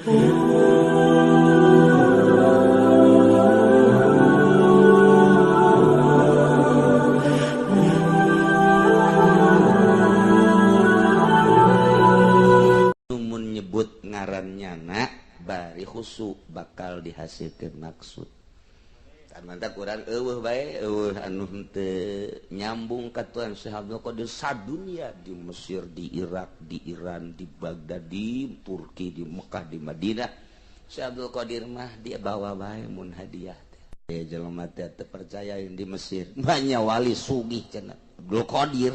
Mun nyebut ngaran nyana bari khusyuk bakal dihasilkan maksud. Mantap kurang eueuh bae, eueuh anu henteu nyambung ka Tuan Syekh Abdul Qadir sadunia, di Mesir, di Irak, di Iran, di Baghdad, di Turki, di Mekah, di Madinah. Syekh Abdul Qadir mah dia bawa bae mun hadiah teh. Jelema teh teu percaya di Mesir banyak wali sugih cenah Abdul Qadir,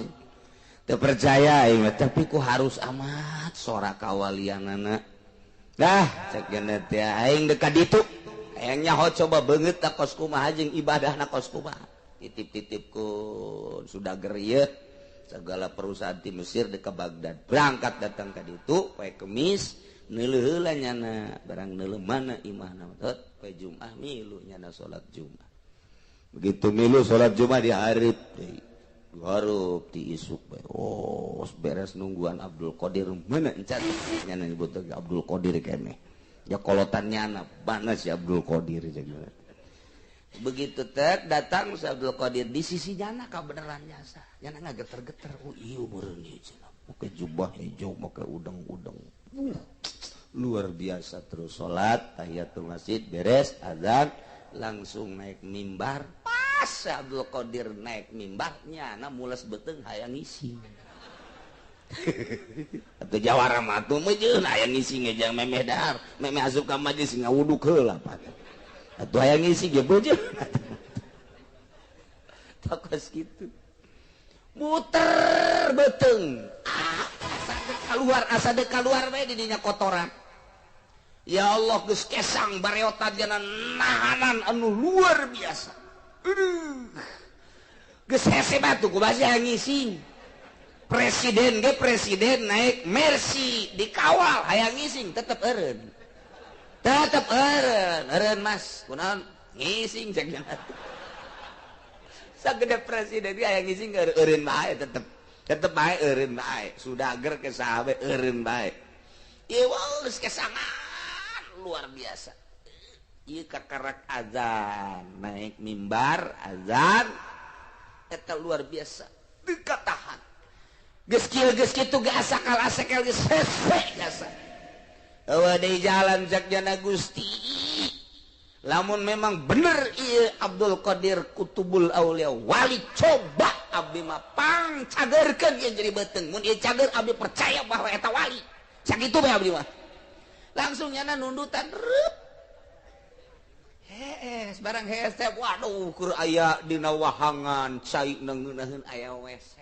teu percaya aing, tapi ku harus amat sora kawalianana. Dah cek teh aing dekat ditu hayang nyaho, coba beungeut tak kos kumaha jeung ibadahna kos kumaha. Titip-titip ku sudah gerieu segala perusahaan di Mesir di ke Baghdad, berangkat datang ke ditu poe Kemis, neuleuh heula nyana barang neuleuh mana imahna. Tot poe Jumat milu nyana salat Jumat. Begitu milu salat Jumat di hareup deui, hareup di isuk bae. Oh, beres nungguan Abdul Qadir mana encan nyana, nyebut Abdul Qadir keneh ya kolotan nyana, mana si Abdul Qadir. Begitu tek datang si Abdul Qadir di sisi nyana, kabeneran jasa nyana ngageter-geter. Oh iya, meureun ieu cenah, make jubah hijau, make udeng-udeng, luar biasa. Terus salat tahiyatul masjid, beres azan langsung naik mimbar. Pas Abdul Qadir naik mimbar, nyana mules beuteung hayang ngisi. Atau jawara mah atuh meujeun hayang ngisi ngejang memeh dahar, memeh asup ka majlis ngawuduk heula. Atuh hayang ngisi ge beujeun tokos kitu, muter beuteung, ah, asa dek keluar, asa dek keluar bae di dinya kotoran. Ya Allah, geus kesang bareotan jana nahanan anu luar biasa. Aduh, geus hese batu ku basi hayang ngising. Presiden ge presiden naik Mercy dikawal, hayang ngising tetep eureun, tetep eureun. Eureun, Mas, kunaon? Ngising cek. Sagede presiden ge hayang ngising eureun bae, tetep tetep bae eureun bae. Sudah ger ke sahabe eureun bae. Ieu geus kesangan luar biasa. Ieu kakarak azan, naik mimbar azan eta luar biasa teu katahan. Geus kieu, geus kitu ge asakal asekel, geus hese jasa. Eueuh deui jalan cek jana. Gusti, lamun memang bener ieu Abdul Qadir Kutubul Aulia wali, coba abdi mah pang cagerkeun ieu jadi beuteung. Mun ieu cager, abdi percaya bahwa eta wali. Sakitu bae abdi mah. Langsung nyana nundutan reup, hees barang hees teh, waduh, keur aya dina wahangan cai ngeunaheun, aya WC.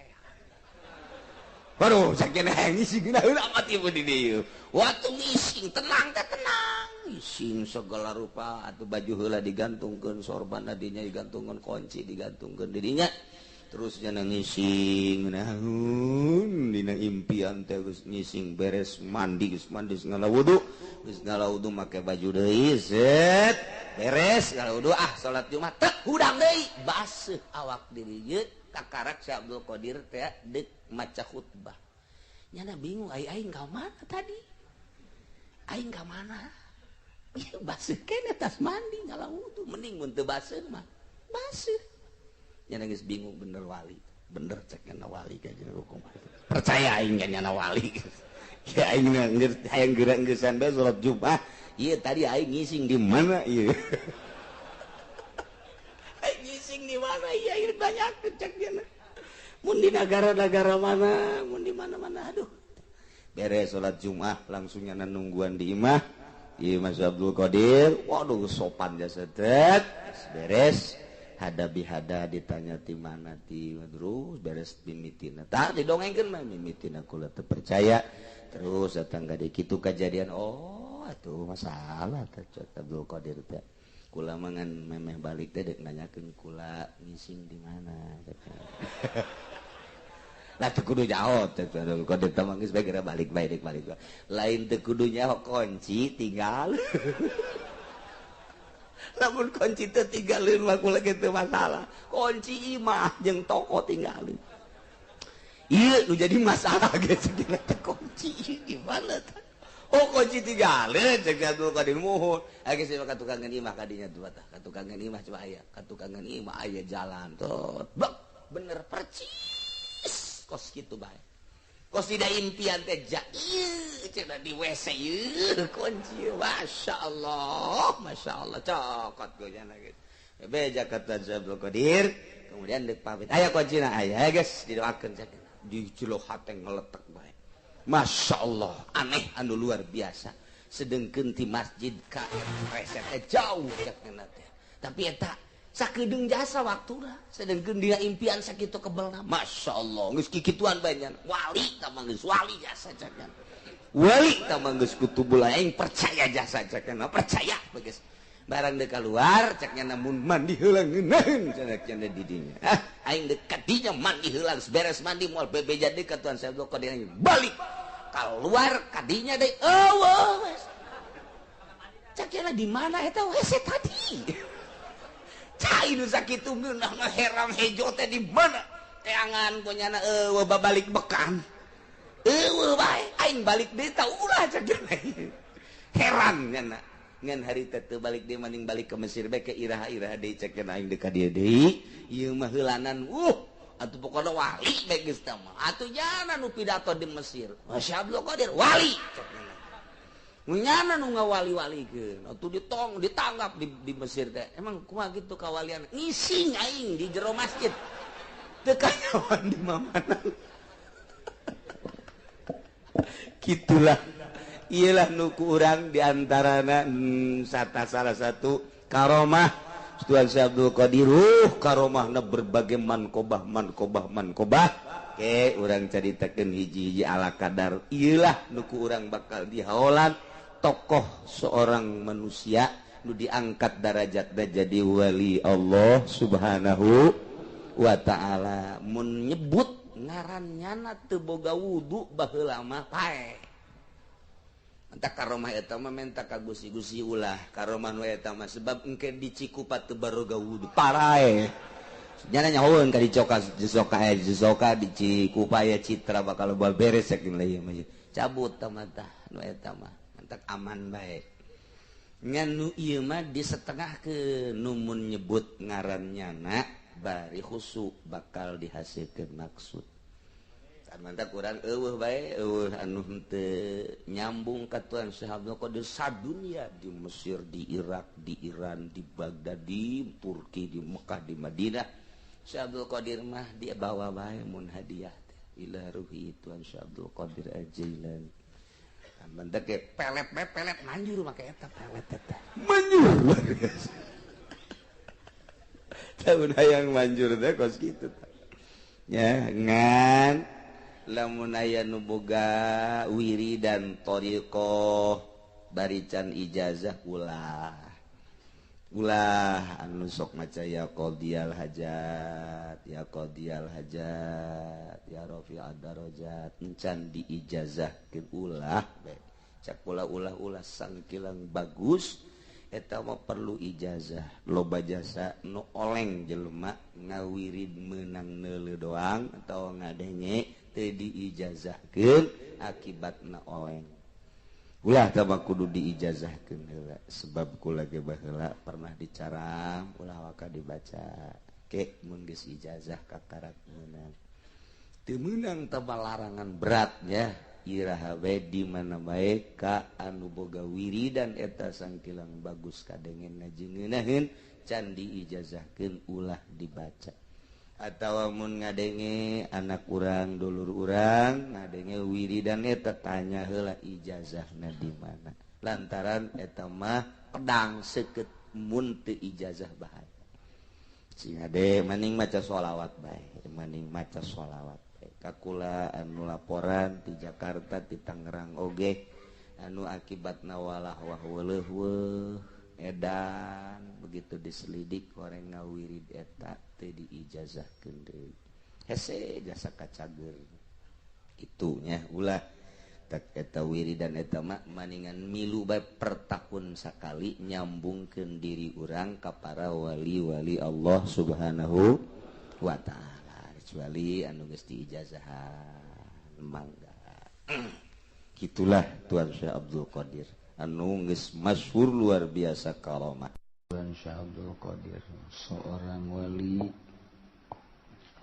Waduh, sakieu hayang ngising ngeunaheun amat ieu di dieu. Waktu ngising tenang teh, tenang ngising segala rupa. Atuh baju heula digantungkeun, sorban dinya digantungkeun, kunci digantungkeun di dinya. Terus nyana ngising ngeunaheun dina impian teh. Geus ngising beres mandi, geus mandi ngala wudu, geus ngala wudu make baju deui, set beres ngala wudu, ah, salat Jumat tek hudang deui, baseuh awak diri ieu. Kakarak si Abdul Qadir teh deuk maca khutbah, nyana bingung, ai aing ka mana tadi, aing ka mana? Ieu baseuh keneh tas mandi ngala wudu, mending mun teu baseuh mah. Baseuh nyana geus bingung. Bener wali, bener cek nyana wali ka hukum, percaya aing ka nyana wali ya. Aing hayang geura geusan bae salat Jumat. Ieu tadi aing ngising di mana ieu? Aing ngising di mana ieu? Ieu banyak cek nyana mun di negara-negara mana, mun di mana-mana. Aduh, beres salat Jumat langsung nyana nungguan di imah ieu Mas Abdul Qadir. Waduh, sopan jasa tet beres hadabi hada, ditanya ti mana ti. Terus beres mimitina tah didongengkeun mah mimitina kula teu percaya. Terus datang ka kitu kejadian. Oh, atuh masalah teh Abdul Qadir teh kula mangan memeh balik teh dek nanyakeun kula ngising di mana. Lah, teu kudu jawab teh Abdul Qadir teh, geus bae geura balik bae, dek balik. Lain teu kudu nyaho, kunci tinggal. Lamun kunci teu tinggalin mah kula kitu masalah. Kunci imah jeung toko tinggalin. Ieu nu jadi masalah ge segala teh kunci gimana teh. Oh kunci tigaleun cek Abdul Qadir muhun. Aya geus ka tukangan imah kadinya tuh tah. Ka tukangan imah coba aya. Ka tukangan imah aya jalan tuh. Bek bener percis kos kitu bae. Kos tidak impian teh ja ieu cenah di WC ieu kunci. Masyaallah, masyaallah cokot gojana geus. Beja kata Abdul Qadir, kemudian deuk pamit. Aya kuncina aya geus didoakeun cek. Di jero hate ngeletek bae. Masya Allah aneh anu luar biasa sedengkeun ti masjid ka WC teh jauh cek teh. Tapi eta sakedeung jasa waktuna sedengkeun dina impian sakitu kebelna. Masya Allah geus kikituan bae nya wali tah mah geus wali jasa cek. Wali tah mah geus kutubul aing percaya jasa cek percaya geus. Barang deuk keluar cek nya namun mandi heula ngeunaheun cenah cenah di dinya. Ah aing deuk ka dinya mandi heula beres mandi moal bebeja deui ka Tuan Syekh Abdul Qadir balik keluar ka dinya deui eueuh cek nya di mana eta WC tadi. Cai nu sakitu ngeunah herang hejo teh di mana teangan kunyana eueuh babalik bekam eueuh bae aing balik deui tah ulah cek nya heran nya ngan hari teh balik deui maning balik ke Mesir bae ke iraha-iraha deui cek cenah aing deuk ka dieu deui ieu mah heulanan atuh pokona wali bae geus teh mah atuh jana nu pidato di Mesir Masya Abdul Qadir wali cek cenah nyana nu ngawali-walikeun atuh ditong ditanggap di Mesir teh emang kumaha kitu kawalian ngising aing di jero masjid teu kanyawan di mamana kitulah iyalah nuku urang diantarana salah satu karomah Tuan Syekh Abdul Qadir karomahna berbagai mankobah mankobah mankobah ke urang caritakeun hiji-hiji ala kadar iyalah nuku urang bakal dihaolan tokoh seorang manusia nu diangkat darajatna jadi wali Allah Subhanahu wa taala mun nyebut ngaran nyana teu boga wudu baheula mah paeh. Entah karomah eta mah menta ka gusi-gusi ulah karomah nu eta mah sebab engke di Cikupa teu baroga wudu parae. Nyana nyahoeun ka dicoka disoka disoka di Cikupa ya citra bakal loba beres saking leuh mah. Cabut tah mah tah nu eta mah entak aman bae. Ngan nu ieu mah disetengahkeun nu mun nyebut ngaran nyana bari khusu bakal dihasilkeun maksud. Mantap kurang eueuh bae eueuh anu henteu nyambung ka Tuan Syekh Abdul Qadir sadunya di Mesir, di Irak, di Iran, di Baghdad, di Turki, di Mekah, di Madinah. Syekh Abdul Qadir mah dia bawa bae mun hadiah teh ila ruhi Tuan Syekh Abdul Qadir Al-Jailani. Mantap ge pelet bae pelet manjur make eta pelet eta. Manjur luar biasa. Tahun hayang manjur teh kos kitu tah. Ya ngan lamun aya nu boga wiridan thariqah barican ijazah ulah ulah anu sok maca ya qadiyal hajat ya qadiyal hajat ya rafi'ad darajat encan diijazahkeun ulah bae cak ulah ulah sangkilang bagus eta mah perlu ijazah loba jasa nu oleng jelema ngawirid meunang neuleuh doang atawa ngadenge teu diijazahkeun akibatna oleng ulah tah mah kudu diijazahkeun heula sebab kula ge baheula pernah dicaram ulah waka dibaca ke mun geus ijazah kakarak meunang teu meunang tah larangan berat nya iraha bae di mana bae ka anu boga wiridan eta sangkilang bagus kadengen ngajengeunaheun can diijazahkeun ulah dibaca atawa mun ngadenge anak urang dulur urang ngadenge wiridan eta tanya heula ijazahna di mana lantaran eta mah pedang seukeut mun teu ijazah bahaya sing ade maning maca sholawat bae maning maca sholawat bae kakula anu laporan di Jakarta di Tangerang oge anu akibatna walah wah weuleuh weuh edan begitu diselidik orang ngawirid eta teu diijazahkeun deui hese jasa kacager kitu nya ulah tak eta wiridan eta mah maningan milu bae per tahun sakali nyambungkeun diri urang ka para wali-wali Allah Subhanahu wa taala kecuali anu geus diijazahan mangga. Gitulah Tuan Syekh Abdul Qadir anu geus masyhur luar biasa karomah. Tuan Syekh Abdul Qadir seorang wali,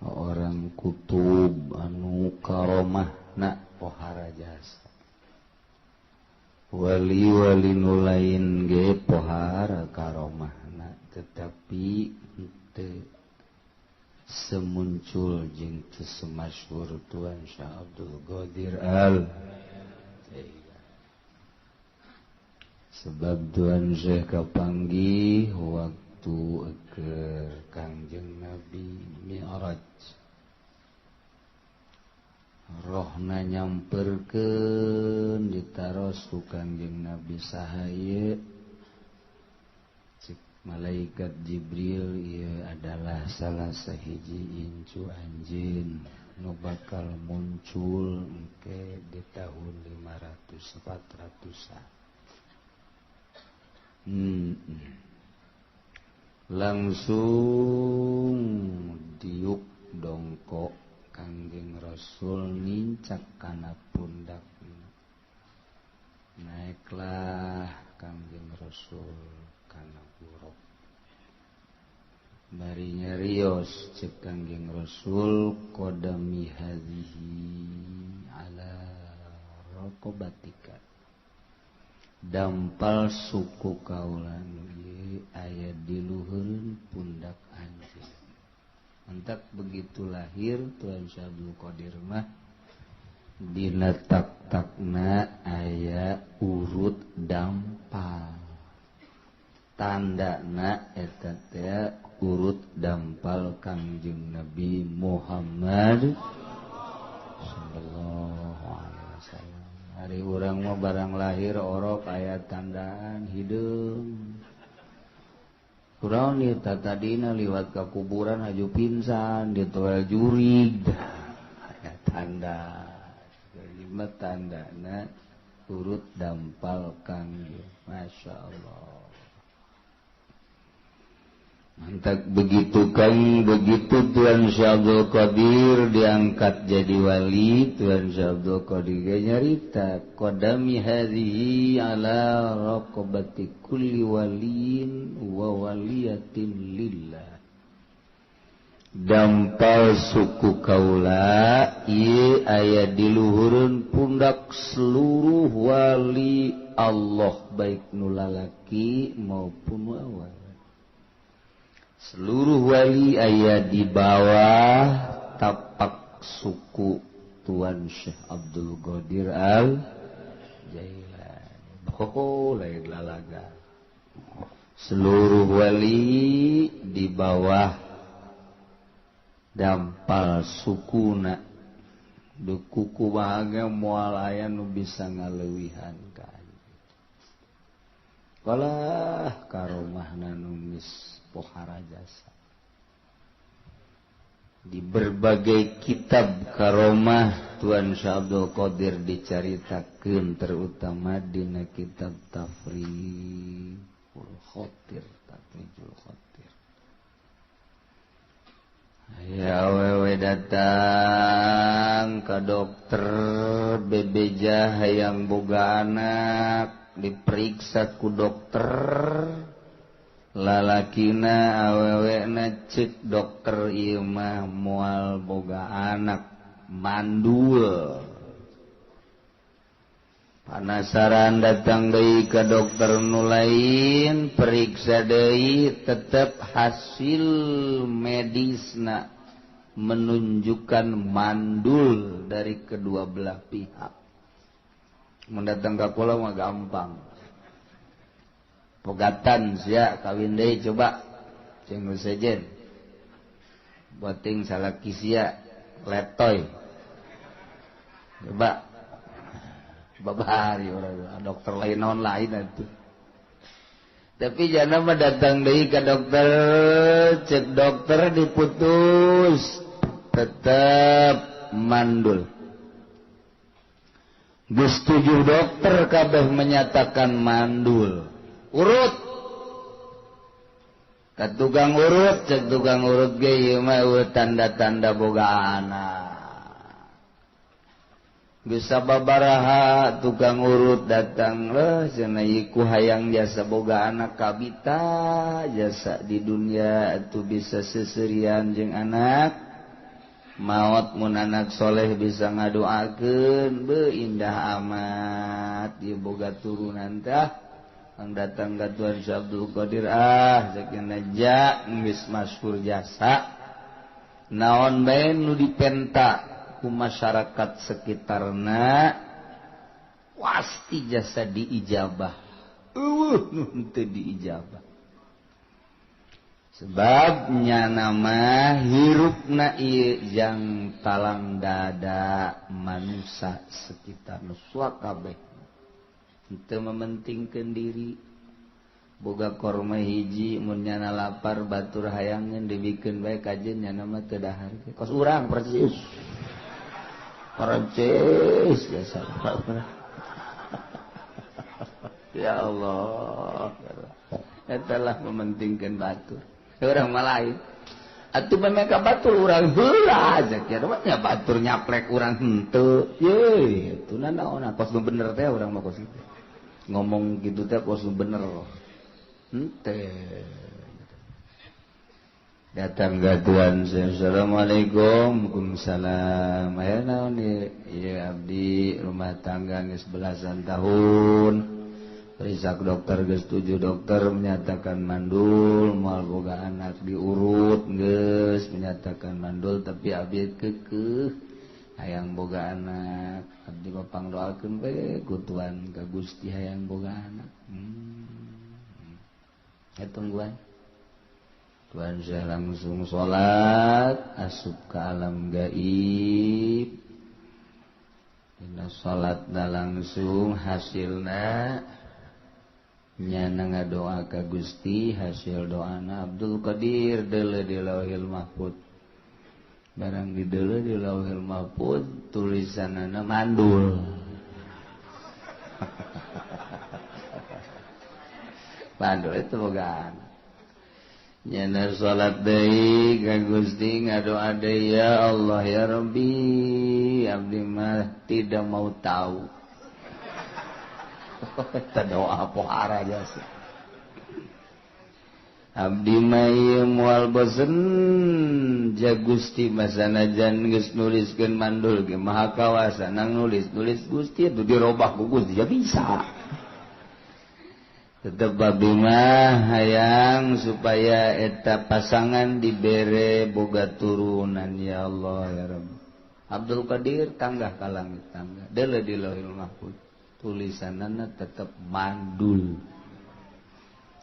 orang kutub anu karomahna pohara jasa. Wali-wali nu lain ge pohara karomahna, tetapi teu semuncul jeung teu semasyhur Tuan Syekh Abdul Qadir Al. Sebab Tuan Syekh kapanggih waktu ke Kangjeng Nabi Mi'raj, rohna nyamperkeun ditaros ku Kangjeng Nabi saha ieu? Cek malaikat Jibril, ieu adalah salah sahiji incu anjeun nu bakal muncul engke di tahun 500 400-an. Langsung diuk dongkok Kangjeng Rasul nincak kana pundakna. Naiklah Kangjeng Rasul kana buruk. Bari nyarios cek Kangjeng Rasul, qadami hadhihi ala raqabatika. Dampal suku kaula nu ieu aya di luhureun pundak anjeun. Entak begitu lahir Tuan Syekh Abdul Qadir mah dina tak-takna aya urut dampal. Tandana eta teh urut dampal Kangjeng Nabi Muhammad sallallahu alaihi wasallam. Hari urang mah barang lahir orok aya tandaan hideung. Kurang nih tadina liwat ka kuburan haju pingsan ditoel jurig. Aya tanda. Jadi mah tandana urut dampal Kangjeng. Masya Allah. Mantap begitu Kang, begitu Tuan Syekh Abdul Qadir diangkat jadi wali, Tuan Syekh Abdul Qadir nyarita qadami hadhihi ala raqabati kulli waliyin wa waliyatin lillah. Dampal suku kaula ieu aya di luhureun pundak seluruh wali Allah, baik nu lalaki maupun awewe. Seluruh wali aya di bawah tapak suku Tuan Syekh Abdul Qadir Al Jailani. Oh, lain lalaga. Seluruh wali di bawah dampal sukuna. Du kuku bahagia moal aya nu bisa ngaleuwihan ka. Kalah karomahna nu geus pohara jasa. Di berbagai kitab karomah Tuan Syekh Abdul Qadir dicaritakeun, terutama dina kitab Tafrijul Khatir, Tafrijul Khatir. Aya awewe datang ka dokter bebeja hayang boga anak, diperiksa ku dokter. Lalakina awewena cek dokter ieu mah moal boga anak, mandul. Panasaran datang deui ka dokter nu lain, periksa deui, tetep hasil medisna menunjukkan mandul dari kedua belah pihak. Mun datang ka kula mah gampang. Pegatan sia kawin deui coba cing nu sejen. Boting salaki sia letoy. Coba babari orang dokter lain naon lain atuh. Tapi jana mah datang deui ka dokter, cek dokter diputus tetep mandul. Geus 7 dokter kabeh menyatakan mandul. Urut ka tukang urut, cek tukang urut ge ieu mah tanda-tanda boga anak. Bisa babaraha tukang urut datang leh cenah ku hayang jasa boga anak kabita jasa di dunia atuh bisa seserian jeung anak maot mun anak soleh bisa ngadoakeun beuh indah amat ieu boga turunan tah ang datang ka Tuan Syekh Abdul Qadir ah sakieu ja geus masyhur jasa naon bae nu dipenta ku masyarakat sekitarna pasti jasa diijabah. Eueuh nu henteu diijabah. Sebabnya nama hirupna ieu jang talang dada manusia sekitar nu kabeh. Henteu mementingkeun diri. Boga korma hiji mun nyana lapar batur hayangeun dibikeun bae kajeun nyana mah teu dahar. Kos urang persis. Perancis biasa. Ya Allah, itulah mementingkan batur. Orang Melayu. Atuh mereka batur urang heula zakieu mah batur nyaplek urang henteu. Ye, itu naon kos nu bener teh urang mah kos kitu. Ngomong gitu teh kos nu bener. Henteu. Datang ke Tuhan, assalamualaikum, waalaikumsalam. Aya naon ieu abdi rumah tangga geus belasan tahun. Periksa dokter geus 7 dokter menyatakan mandul, moal boga anak diurut geus menyatakan mandul tapi abdi keukeuh hayang boga anak. Abdi mah pangdoakeun we ku Tuhan ka Gusti hayang boga anak. Ya tungguan. Tuhan saya langsung sholat asup ke alam gaib. Dina sholat na langsung hasilna nyana ngadoa ka Gusti, hasil doana Abdul Qadir deuleu di Lauhil Mahfud. Barang di deuleu di Lauhil Mahfud tulisanana mandul. Mandul itu boga. Nyana salat deui ka Gusti ngadoa deui ya Allah ya Rabbi abdi mah tidak mau tahu. Eta doa pohara jasa. Abdi mah ieu moal bosen ja Gusti masanajan geus nuliskeun mandul ge maha kawasa nang nulis-nulis Gusti itu dirobah ku Gusti ya bisa. Tetep abdi mah hayang supaya eta pasangan dibere boga turunan ya Allah ya Rabb. Abdul Qadir tanggah ka langit tangga deuleu di Lauhil Mahfuz tulisanana tetep mandul.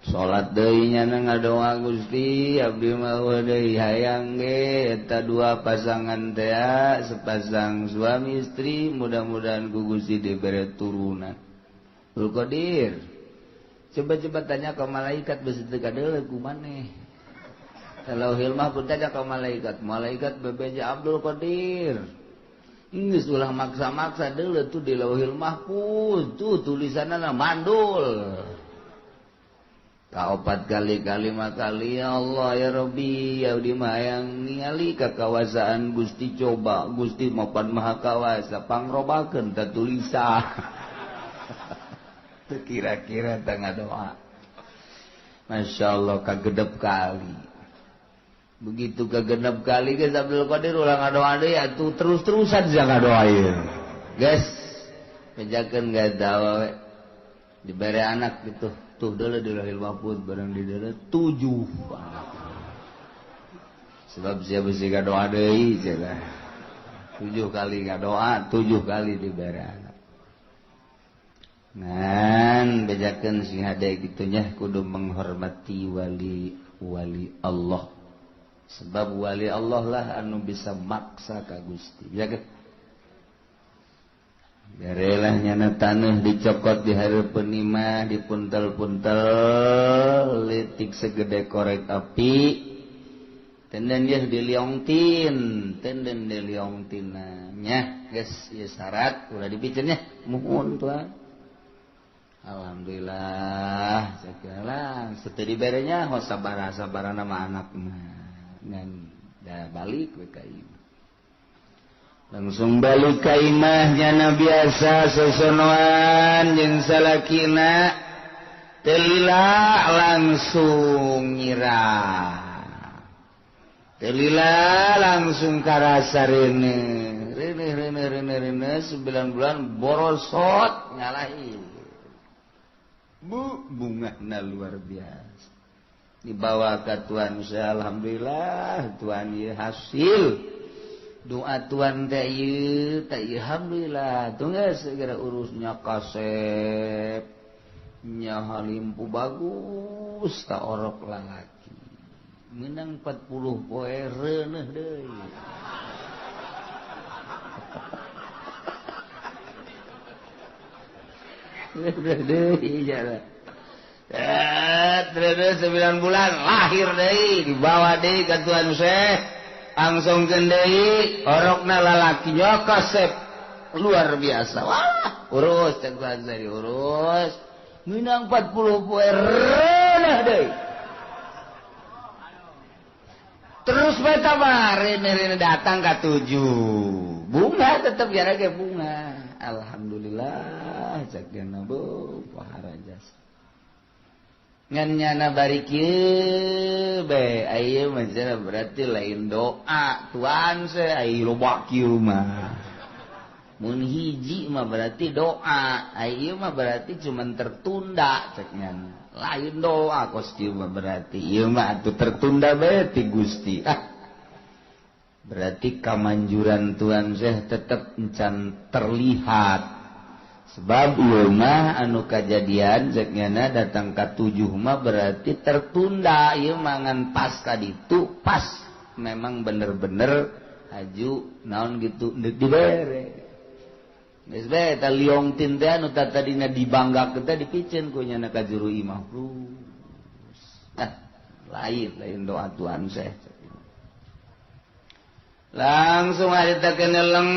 Salat deui nyana ngadoa Gusti abdi mah deui hayang ge eta dua pasangan teh sepasang suami istri mudah-mudahan ku Gusti dibere turunan. Abdul Qadir coba-coba tanya ke malaikat besi teu kadeuleu ku maneh. Lauhil Mahfuz tanya ke malaikat, malaikat bebeja Abdul Qadir. Geus ulah maksa-maksa deuleu tuh di Lauhil Mahfuz tuh tulisanna mandul. Kaopat kali kalima kali ya Allah ya Rabbi ya di mah hayang ningali kakawasaan Gusti coba Gusti mapan maha kawasa pangrobakeun ta tulisan. Kira-kira tengah doa. Masya Allah kagedep kali. Begitu kagenep kali guys Abdul Qadir ulang ngadoa deui atuh terus-terusan sia ngadoa ieu. Guys, bejakeun gak tahu we. Dibere anak gitu. Tuh deuleu di Lauhil Mahfuz barang di deuleu 7 anak. Sebab sia beusi ngadoa deui cenah. 7 kali ngadoa, 7 kali dibere anak. Ngan bejakeun sing hade gitunya kudu menghormati wali wali Allah. Sebab wali Allah lah anu bisa maksa ka Gusti. Bejakeun. Berelah nyana taneuh dicokot di hareupeun imah dipuntel-puntel leutik segede korek api. Tenden dia diliongtin, tenden diliongtina nya geus ieu syarat ulah dipiceun nya muhun tuan. Alhamdulillah segala setelah diberenya ho sabara sabarana mah anak mah ngan da balik we ka ieu. Langsung balik ka imah nyana biasa sosonoan jeung salakina teu lila langsung nyirah. Teu lila langsung karasa reuneuh. Reuneuh reuneuh reuneuh reuneuh 9 bulan borosot ngalahin. Bu bungahna luar biasa. Dibawa ka Tuan saya alhamdulillah Tuan ieu hasil doa Tuan teh ieu teh alhamdulillah tuh geus segera urusnya kasep nya halimpu bagus ta orok lalaki menang 40 poe reuneuh deui. Reuneuh deui jalan. Terus 9 bulan lahir deui dibawa deui ka Tuan Syekh langsung deui orokna lalaki nya kasep luar biasa. Wah urus cek Tuan Syekh urus menang 40 poe reuneuh deui. Terus bae tambah rene datang ka 7 bunga tetep gara ge bunga. Alhamdulillah cek dina bu pahara jasa. Ngan nyana bari kieu bae aya mah berarti lain doa Tuan se ai loba kieu mah. Mun hiji mah berarti doa, ai ieu mah berarti cuman tertunda cek nyana. Lain doa kos kieu mah berarti ieu mah atuh tertunda bae ti Gusti. Ah. Berarti kamanjuran Tuan Syekh tetep encan terlihat. Sebab ieu mah anu kajadian cek nyana datang ka 7 mah berarti tertunda ieu mah ngan pas ka ditu pas memang bener-bener haju naon gitu deuk dibere. Geus bae eta liong tin teh anu tadina dibanggakeun teh dipiceun ku nyana ka juru imah. Ah, lain doa Tuhan Syekh. Langsung harita keneleng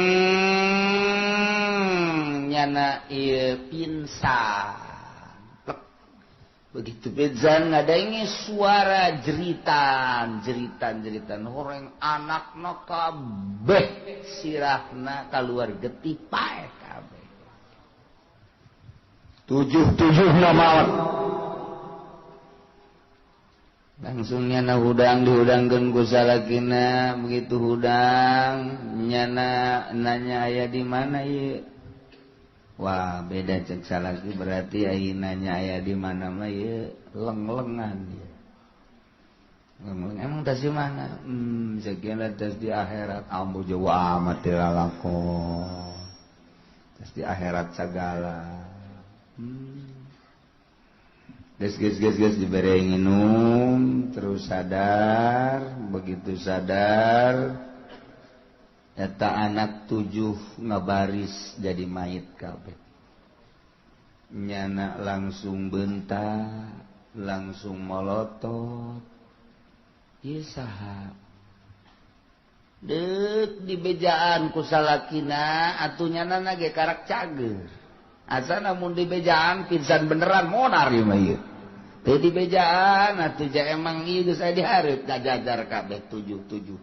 nyana ieu pingsan. Plek. Begitu pingsan ngadangi suara jeritan, jeritan, jeritan horeng anakna kabeh sirahna kaluar getih paeh kabeh. 7-7 maot. Langsung nyana hudang dihudangkeun ku salakina, begitu hudang nyana nanya aya di mana ieu? Wah, beda cek salaki berarti ai nanya aya di mana mah ieu leng-lengan ieu. Leng-leng emang tas di mana? Sekian tas di akhirat ambu jauh amat teu lalakon. Tas di akhirat sagala. Geus geus geus geus dibere nginum terus sadar, begitu sadar eta anak 7 ngabaris jadi mayit kabeh. Nyana langsung bentak, langsung molotot. Ieu saha? Deuk dibejaan ku salakina atuh nyana ge karak cager. Asa namun dibejaan pingsan beneran monar ieu mah ieu. Teu dibejaan atuh ja emang ieu geus aya dihareup kajajar kabeh 7-7.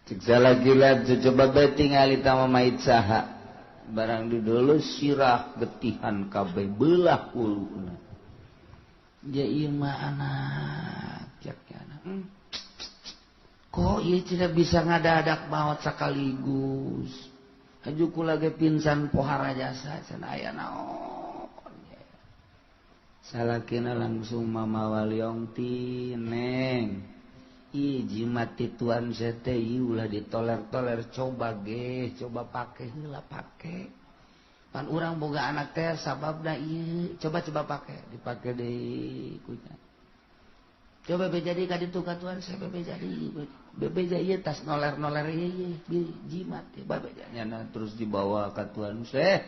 Cek salakina coba bae tingali tama mayit saha. Barang didulu sirah getihan kabeh belah huluna. Ja ieu mah anak cek anak. Kok ieu tidak bisa ngadadak maot sekaligus. Haju kula ge pingsan pohara jasa cenah aya naon. Salakina langsung mamawa liong ti neng. Ih jimat ti Tuan sete ieu ulah ditoler-toler coba ge, coba pake heula pake. Pan urang boga anak teh sababna ieu, coba-coba pake, dipake deui kunya. Coba be jadi ka ditu ka Tuan saya be jadi. Bebeja ieu tas noler-noler ieu jimat babeja nyana terus dibawa ka Tuan Syekh.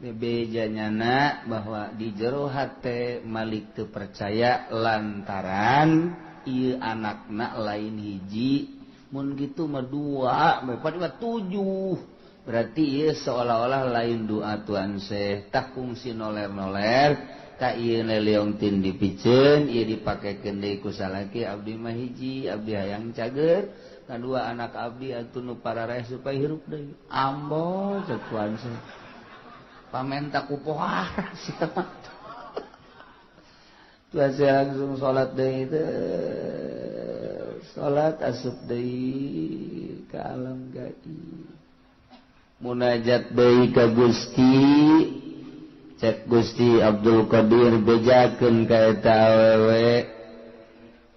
Bebeja nyana bahwa di jero hate Malik teu percaya lantaran ieu anakna lain hiji mun kitu mah 2 4 7 berarti ieu seolah-olah lain doa Tuan Syekh tah kungsi noler-noler ka ieu leong tin dipiceun ieu dipakekeun deui ku salaki abdi mah hiji abdi hayang cager Kadua anak abdi atuh nu parareh supaya hirup deui. Ambo cek Tuan Syekh. Pamenta ku pohara sia mah. Tuan Syekh langsung salat deui teh. Salat asup deui ka alam gaib. Munajat deui ka Gusti. Cek Gusti Abdul Qadir bejakeun ka eta awewe.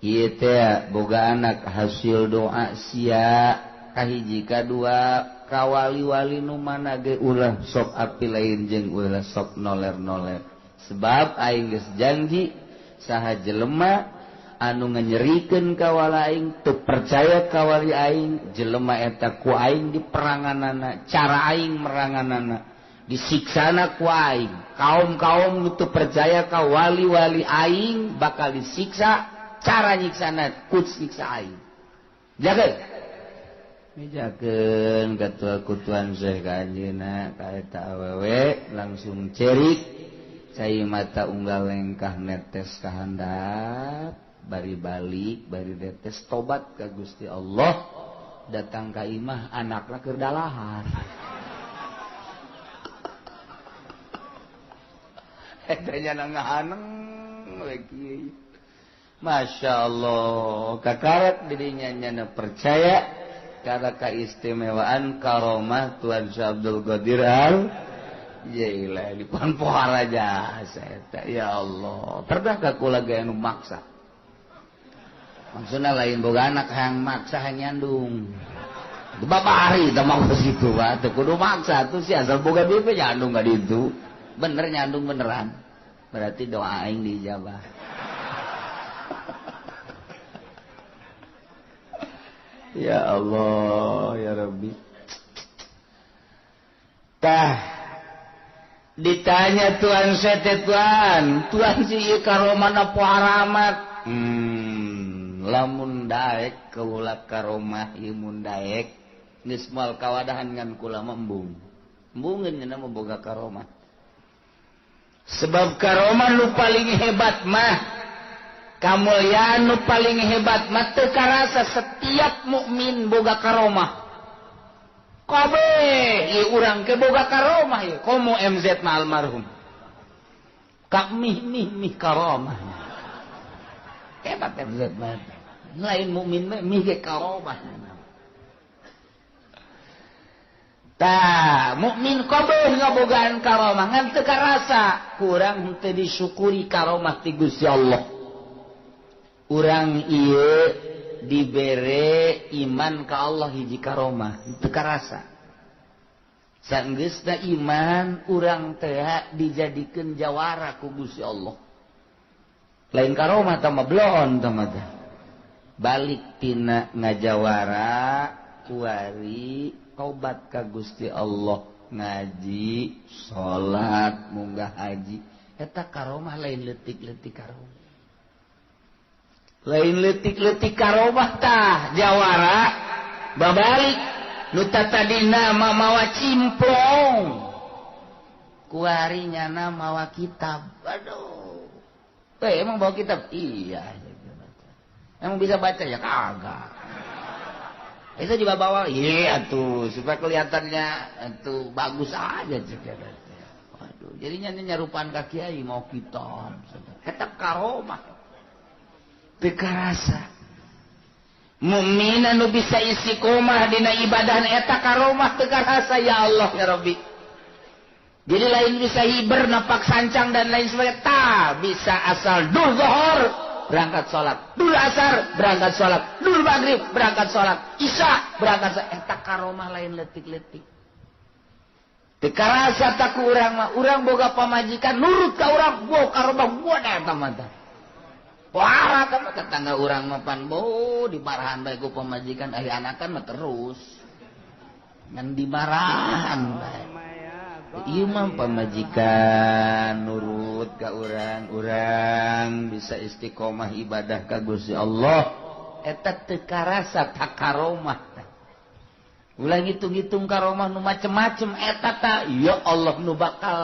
Ieu teh boga anak hasil doa sia kahiji kadua ka wali-wali nu mana ge ulah sok api lain jeung ulah sok noler-noler. Sebab aing geus janji saha jelema anu nganyerikeun ka wali aing teu percaya ka wali aing jelema eta ku aing diperanganana cara aing meranganana disiksana ku aing. Kaum-kaum nu teu percaya ka wali-wali aing bakal disiksa cara nyiksana ku siksa aing. Jaga mijakeun katua ku Tuan Syekh ka anjeunna ka eta awewe langsung cerik cai mata unggal lengkah netes ka handap bari balik bari netes tobat ka Gusti Allah datang ka imah anakna keur dalahar. Eta nya ngahaneng we kieu. Masya Allah kakarat dirinya nyana percaya karena keistimewaan karomah Tuan Syekh Abdul Qadir Al Jailani di pohara jasa. Ya Allah pernah ka kula ge anu maksa maksudna lain boga anak hayang maksa hayang nyandung babari teh mah situ bae teu kudu maksa tuh si asal boga duit nyandung ka ditu bener nyandung beneran berarti doa aing diijabah. Ya Allah ya Rabbi. Tah ditanya Tuan Syekh Tuan, Tuan si ieu karomahna poharamat. Lamun daek kaula karomah ieu mun daek geus moal kawadahan ngan kula mah embung. Embungeun nya mah boga karomah. Sebab karomah nu paling hebat mah kamulyaan nu paling hebat mah teu karasa setiap mukmin boga karomah. Kabeh ieu urang ke boga karomah ieu komo MZ mah almarhum. Ka mih mih mih karomah. Hebat MZ mah. Lain mukmin mah mih ge karomah. Tah, mukmin kabeh ngabogaan karomah ngan teu karasa kurang henteu disyukuri karomah ti Gusti Allah. Urang ieu dibere iman ka Allah hiji karomah teu karasa. Sanggeusna iman urang teh dijadikeun jawara ku Gusti Allah. Lain karomah tah mah bloon tah mah teh. Balik tina ngajawara kuari tobat ka Gusti Allah ngaji salat munggah haji eta karomah lain leutik-leutik karomah. Lain leutik-leutik karomah tah jawara babalik nu tatadina mawa cimplong kuari nyana mawa kitab. Aduh, emang bawa kitab? Iya. Emang bisa baca ya? Kagak. Itu juga bawa, iya tuh supaya kelihatannya tuh bagus aja. Waduh, jadinya nyarupaan ka kiai mau kitab. Eta karomah. Teu karasa. Mukmin anu bisa istiqomah dina ibadah eta karomah teu karasa ya Allah ya Rabbi. Jadi lain bisa hiber napak sancang dan lain sebagainya, ta bisa asal dul zuhur berangkat salat, dul asar berangkat salat, dul maghrib berangkat salat, isya berangkat salat, eta karomah lain leutik-leutik. Teu karasa tak ku urang mah, urang boga pamajikan nurut ka urang, bo karomah buat eta mah tah. Wah, kan tetangga urang mah pan bo dimarahan bae ku pamajikan ari anakan mah terus. Ngan dimarahan bae. Ieu mah pamajikan nurut ka urang, urang bisa istiqomah ibadah ka Gusti Allah. Eta teu karasa tak karomah. Ulah ngitung-ngitung karomah nu macem-macem eta ta ya Allah nu bakal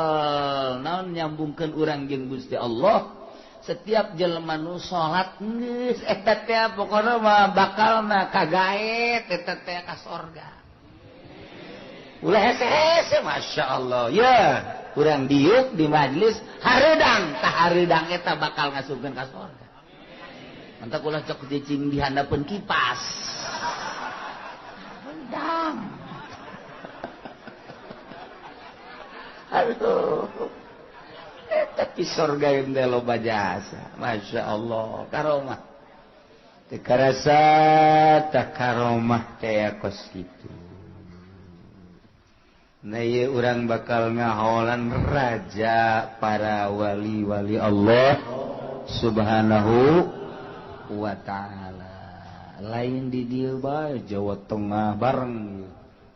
naon nyambungkeun urang jeung Gusti Allah. Setiap jelema nu salat geus eta teh pokona mah bakalna kagaet eta teh ka sorga. Ulah hese-hese Masya Allah. Ya, urang diuk di majlis hareudang, tah hareudang eta bakal ngasupkeun ka sorga. Mantap ulah cok cicing di handapeun kipas. Hareudang. Aduh. Tapi sorga yang loba jasa. Masya Allah. Karomah. Teu karasa tah karomah teh kos kitu. Nah ieu urang bakal ngaholan raja para wali-wali Allah Subhanahu wa ta'ala. Lain di dieu bae, Jawa Tengah bareng,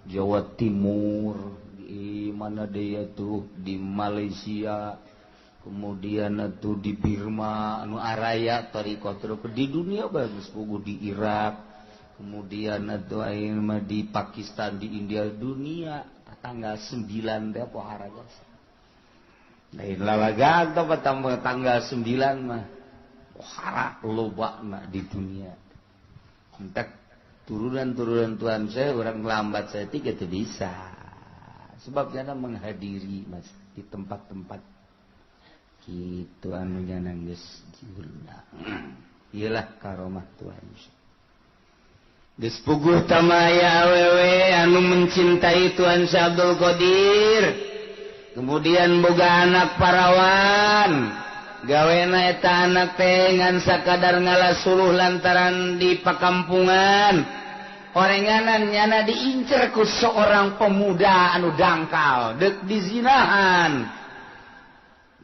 Jawa Timur, di mana deui atuh, di Malaysia, kemudian atuh di Birma, anu araya thariqah di dunia bagus puguh di Irak, kemudian atuh ayeuna mah di Pakistan, di India, dunia tanggal 9 teh pohara jasa. Lain lalagan teh tanggal 9 mah pohara lobana di dunia. Entek turunan-turunan Tuhan saya orang lambat saya tiga teu bisa. Sebab jana menghadiri mas di tempat-tempat kitu anu nyana geus diundang. Iyalah karomah Tuhan. Geus puguh tamaya awewe anu mencintai Tuhan Syekh Abdul Qadir. Kemudian boga anak parawan. Gawena eta anak teh ngan sakadar ngalasuluh lantaran di pakampungan. Orenganan nyana diincer ku seorang pemuda anu dangkal deuk dizinahan.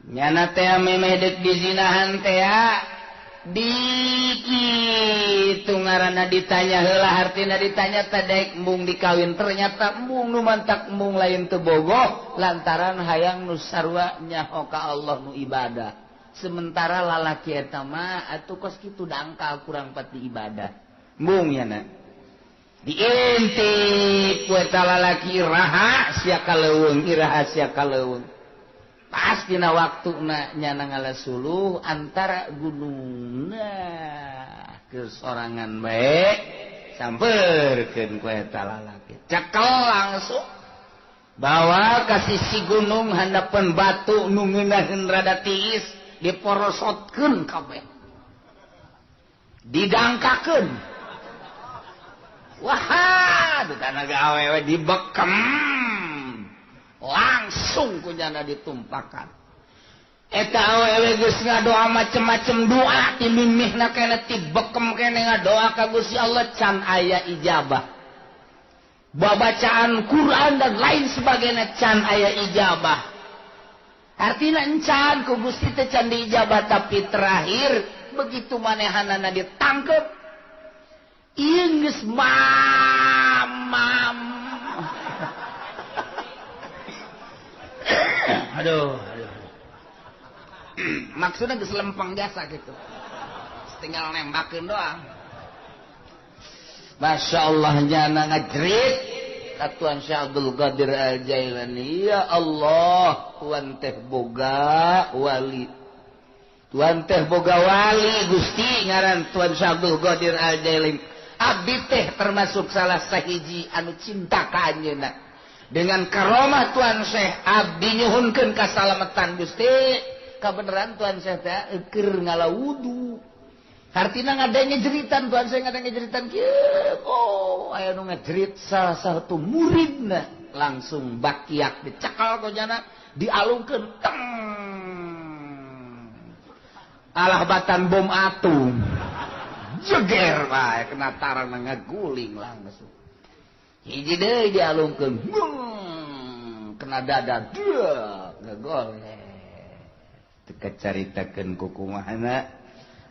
Nyana teh memeh deuk dizinahan teh dikitu ngaranna ditanya heula hartina ditanya teh daek embung dikawin ternyata embung nu mantak embung lain teu bogoh lantaran hayang nu sarua nyaho ka Allah nu ibadah. Sementara lalaki eta mah atuh kos kitu dangkal kurang pati ibadah. Embung nyana diintip ku eta lalaki iraha sia kaleuweung iraha sia kaleuweung. Pas dina waktuna nyana ngalasuluh antara gunungna ke sorangan bae sampeurkeun ku eta lalaki. Cekel langsung bawa ka sisi gunung handapeun batu nu ngeunaheun rada tiis diporosotkeun kabeh. Didangkakeun. Wah, dutana awewe dibekem. Langsung kunyana ditumpakan. Eta awewe geus ngadoa macem-macem doa ti mimihna keneh ti bekem keneh ngadoa ka Gusti Allah can aya ijabah. Babacaan Quran dan lain sebagainya can aya ijabah. Artina encan ku Gusti teh can diijabah tapi terakhir begitu manehanana ditangkep ieu geus mamam. Aduh, aduh. Maksudnya geus lempeng jasa gitu. Tinggal nembakeun doang. Masya Allah nyana ngajerit ka Tuhan Syekh Abdul Qadir Al-Jailani, ya Allah, Tuhan teh boga wali. Tuhan teh boga wali Gusti ngaran Tuhan Syekh Abdul Qadir Al-Jailani. Abdi teh termasuk salah sahiji anu cinta ka anjeunna. Dengan karomah Tuhan Syekh abdi nyuhunkeun kasalamatan Gusti. Kabeneran Tuhan Syekh teh keur ngala wudu. Hartina ngadenge jeritan Tuhan Syekh ngadenge jeritan kieu. Oh, aya nu ngajerit salah satu muridna langsung bakiak dicekal ku jana dialungkeun teng. Alah batan bom atom. Jeger bae kena tarang ngaguling langsung. Hiji deui dialungkeun, kena dada, deuh, ngegoleh. Teu kacaritakeun ku kumahana,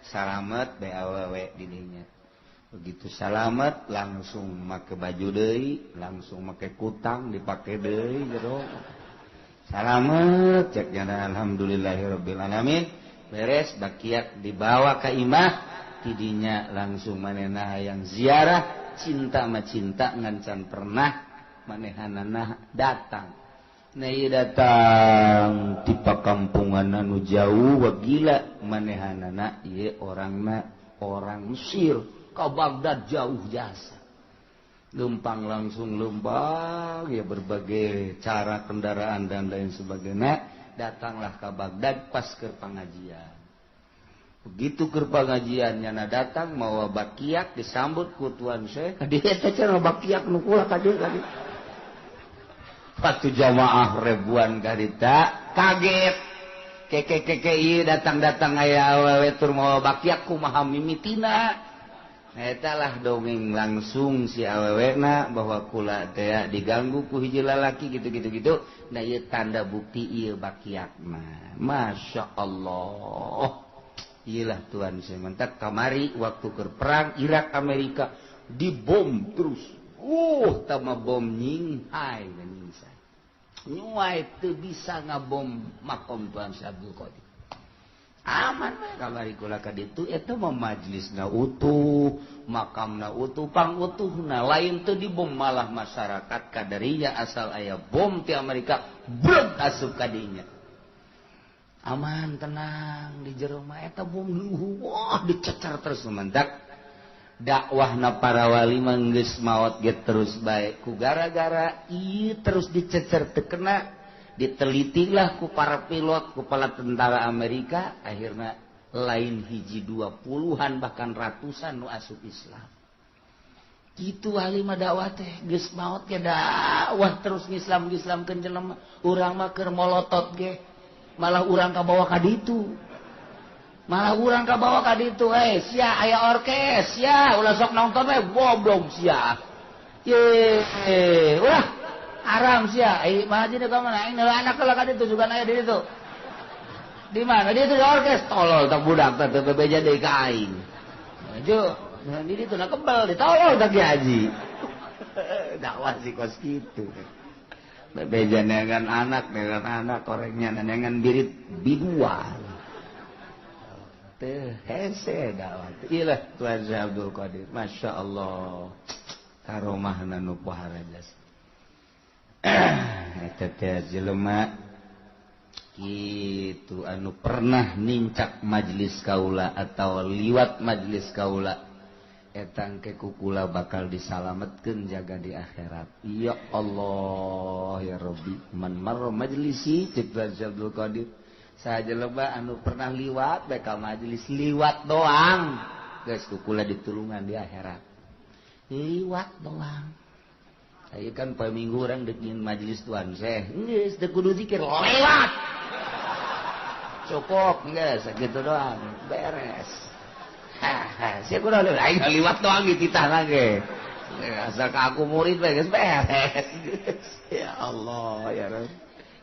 salamet bae awewe di dinya. Begitu salamet langsung make baju deui, langsung make kutang dipake deui jero. Salamet cek nyana alhamdulillahirabbil alamin. Beres bakiak dibawa ka imah, tidinya langsung manehna hayang ziarah. Cinta ma cinta ngan can pernah manehanana datang. Nah ieu datang ti pakampungan anu jauh wah gila Manehanana ieu orangna orang Mesir ka Baghdad jauh jasa. Lempang langsung lempang ya berbagai cara kendaraan dan lain sebagainya, datanglah ke Baghdad pas ke pengajian. Begitu ke pengajian nyana datang mawa bakiak disambut ku Tuan Syekh. Ka dieu teh cenah bakiak nu kula ka dieu ka dieu. Waktu jamaah ribuan karita kaget. Keke keke ieu datang-datang aya awewe tur mawa bakiak kumaha mimitina. Eta lah dongeng langsung si awewena bahwa kula teh diganggu ku hiji lalaki gitu-gitu gitu. Nah ieu tanda bukti ieu bakiak mah. Masya Allah. Iyalah Tuhan saya mentak kamari waktu ke perang Irak Amerika dibom terus. Tama bom nyinghai nyingsa. Nyuai teu bisa ngabom makom Tuhan Syekh Abdul Qadir. Aman mah kamari kula ka ditu eta mah majlisna utuh, makamna utuh, pangutuhna lain teu dibom malah masyarakat kadarinya asal aya bom ti Amerika breg asup ka dinya. Aman tenang di jero mah eta bom wah dicecer terus mendak dakwahna para wali mah geus maot ge terus bae ku gara-gara ieu terus dicecer teu kena ditelitilah ku para pilot ku para tentara Amerika akhirna lain hiji dua puluhan bahkan ratusan nu asup Islam. Kitu wali mah dakwah teh geus maot ge dakwah terus ngislam-ngislamkeun jelema urang mah keur molotot ge malah urang kabawa ka ditu. Malah urang kabawa ka ditu sia aya orkes sia ulah sok nonton we goblok sia. Ye ulah haram sia ai mah haji ka mana aing anak heula ka ditu juga aya di ditu. Di mana di ditu di orkes tolol tak budak teh teu bebeja deui ka aing. Maju di ditu na kebel ditolol tak haji. Dakwah sih kos kitu. Bebeja dengan anak orangnya dengan birit biduan. Teh hese dakwah. Ilah Tuhan Syekh Abdul Qadir. Masya Allah. Karomahna nu pohara jasa. Eta teh jelema kitu anu pernah nincak majelis kaula atau liwat majelis kaula. Etang ke kukula bakal disalametkeun jaga di akhirat. Ya Allah ya Rabbi, man marra majlisi cek Tuhan Syekh Abdul Qadir. Saha jelema anu pernah liwat bae ka majelis liwat doang, geus kukula ditulungan di akhirat. Liwat doang. Aya kan poe Minggu urang deuk nyin majelis Tuhan Syekh. Geus teu kudu zikir, lewat. Cukup geus sakitu doang, beres. Haha, sia kudu aing liwat doang dititah lagi. Asal ka aku murid bae geus beres. Ya Allah ya Rabb.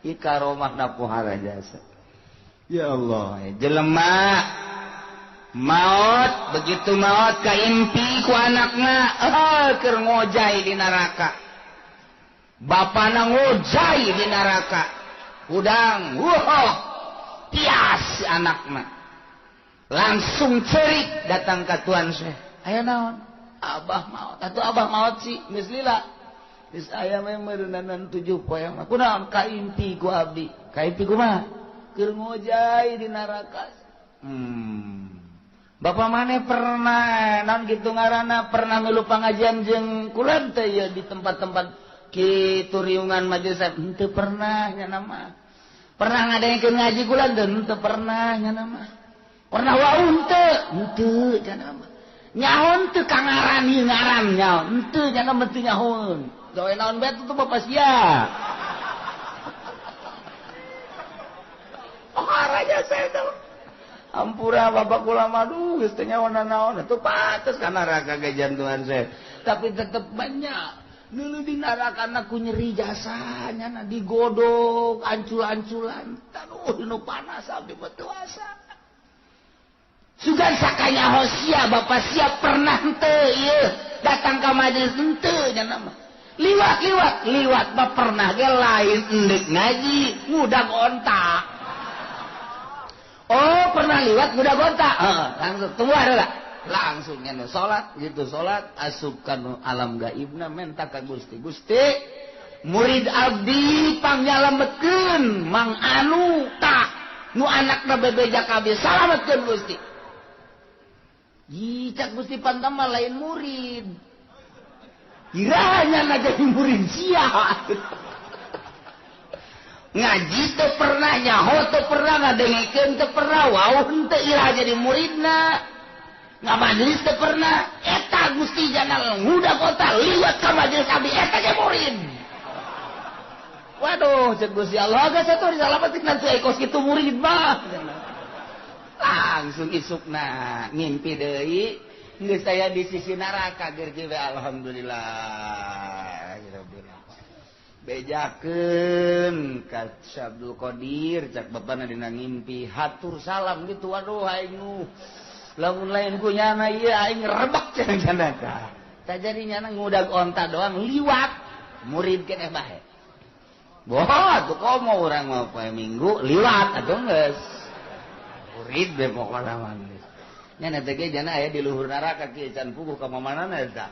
Ieu karomahna pohara jasa. Ya Allah, jelema maot begitu maot kaimpi ku anakna keur ngojay di neraka. Bapana ngojay di neraka. Hudang, wah, tias anakna. Langsung cerik datang ke Tuan Syekh. Aya naon? Abah maot. Atuh abah maot sih geus lila. Geus aya mah meureunanan 7 poe mah. Kunaon kaimpi ku abdi? Kaimpi kumaha? Keur ngojay di neraka. Bapak maneh pernah naon kitu ngaranna pernah milu pangajian jeung kula teh ya di tempat-tempat kitu riungan majelis henteu pernah nya mah. Pernah ngadengkeun ngaji kula teh henteu pernah nya mah. Pernah wau henteu henteu nya mah. Nyaho teu ka ngaran ieu ngaran nyaho henteu nya mah teu nyahoeun. Gawe naon bae tuh bapak sia. Arahnya saya tuh ampura bapak kula mah duh geus teu nyaho naon atuh pantes ka neraka ge jantuhan saya. Tapi tetep banyak dulu di neraka ku nyeri jasanya na digodok ancul-anculan aduh nu panas abdi mah teu asa. Sugan sakanya hosia bapak sia pernah henteu ieu datang ka majelis henteu nya mah. Liwat-liwat liwat mah pernah ge lain endek ngaji ngudag onta. Oh pernah liwat ngudag onta. Langsung tunggu ada langsung nya salat gitu salat asup ka alam gaibna menta ka Gusti. Gusti murid abdi pangyalametkeun mang anu tak Nu anakna bebeja kabeh salametkeun Gusti. Ih, cak Gusti Pantama lain murid. Kiranya na jadi murid sia. Ngaji teu pernah, nyaho teu pernah, ngadengekeun teu pernah, wau henteu ira jadi muridna. Ngamajelis teu pernah. Eta Gusti jana ngudag kota liwat ka majelis abdi eta ge murid. Waduh, cek Gusti Allah geus atuh disalametkeun nanti kos kitu murid mah. Langsung isukna ngimpi deui geus aya di sisi neraka ger kieu alhamdulillah. Bejakeun ka Abdul Qadir cak bapana dina ngimpi hatur salam gitu waduh aing nu lamun lain ku nyana ieu aing rebek cenah cenah tah. Tah jadi nyana ngudag onta doang liwat murid keneh bae. Boh atuh komo urang mah poe Minggu liwat atuh geus. Murid be pokona mah geus. Nya teh ge jana aya di luhur neraka kieu can puguh ka mamanana eta.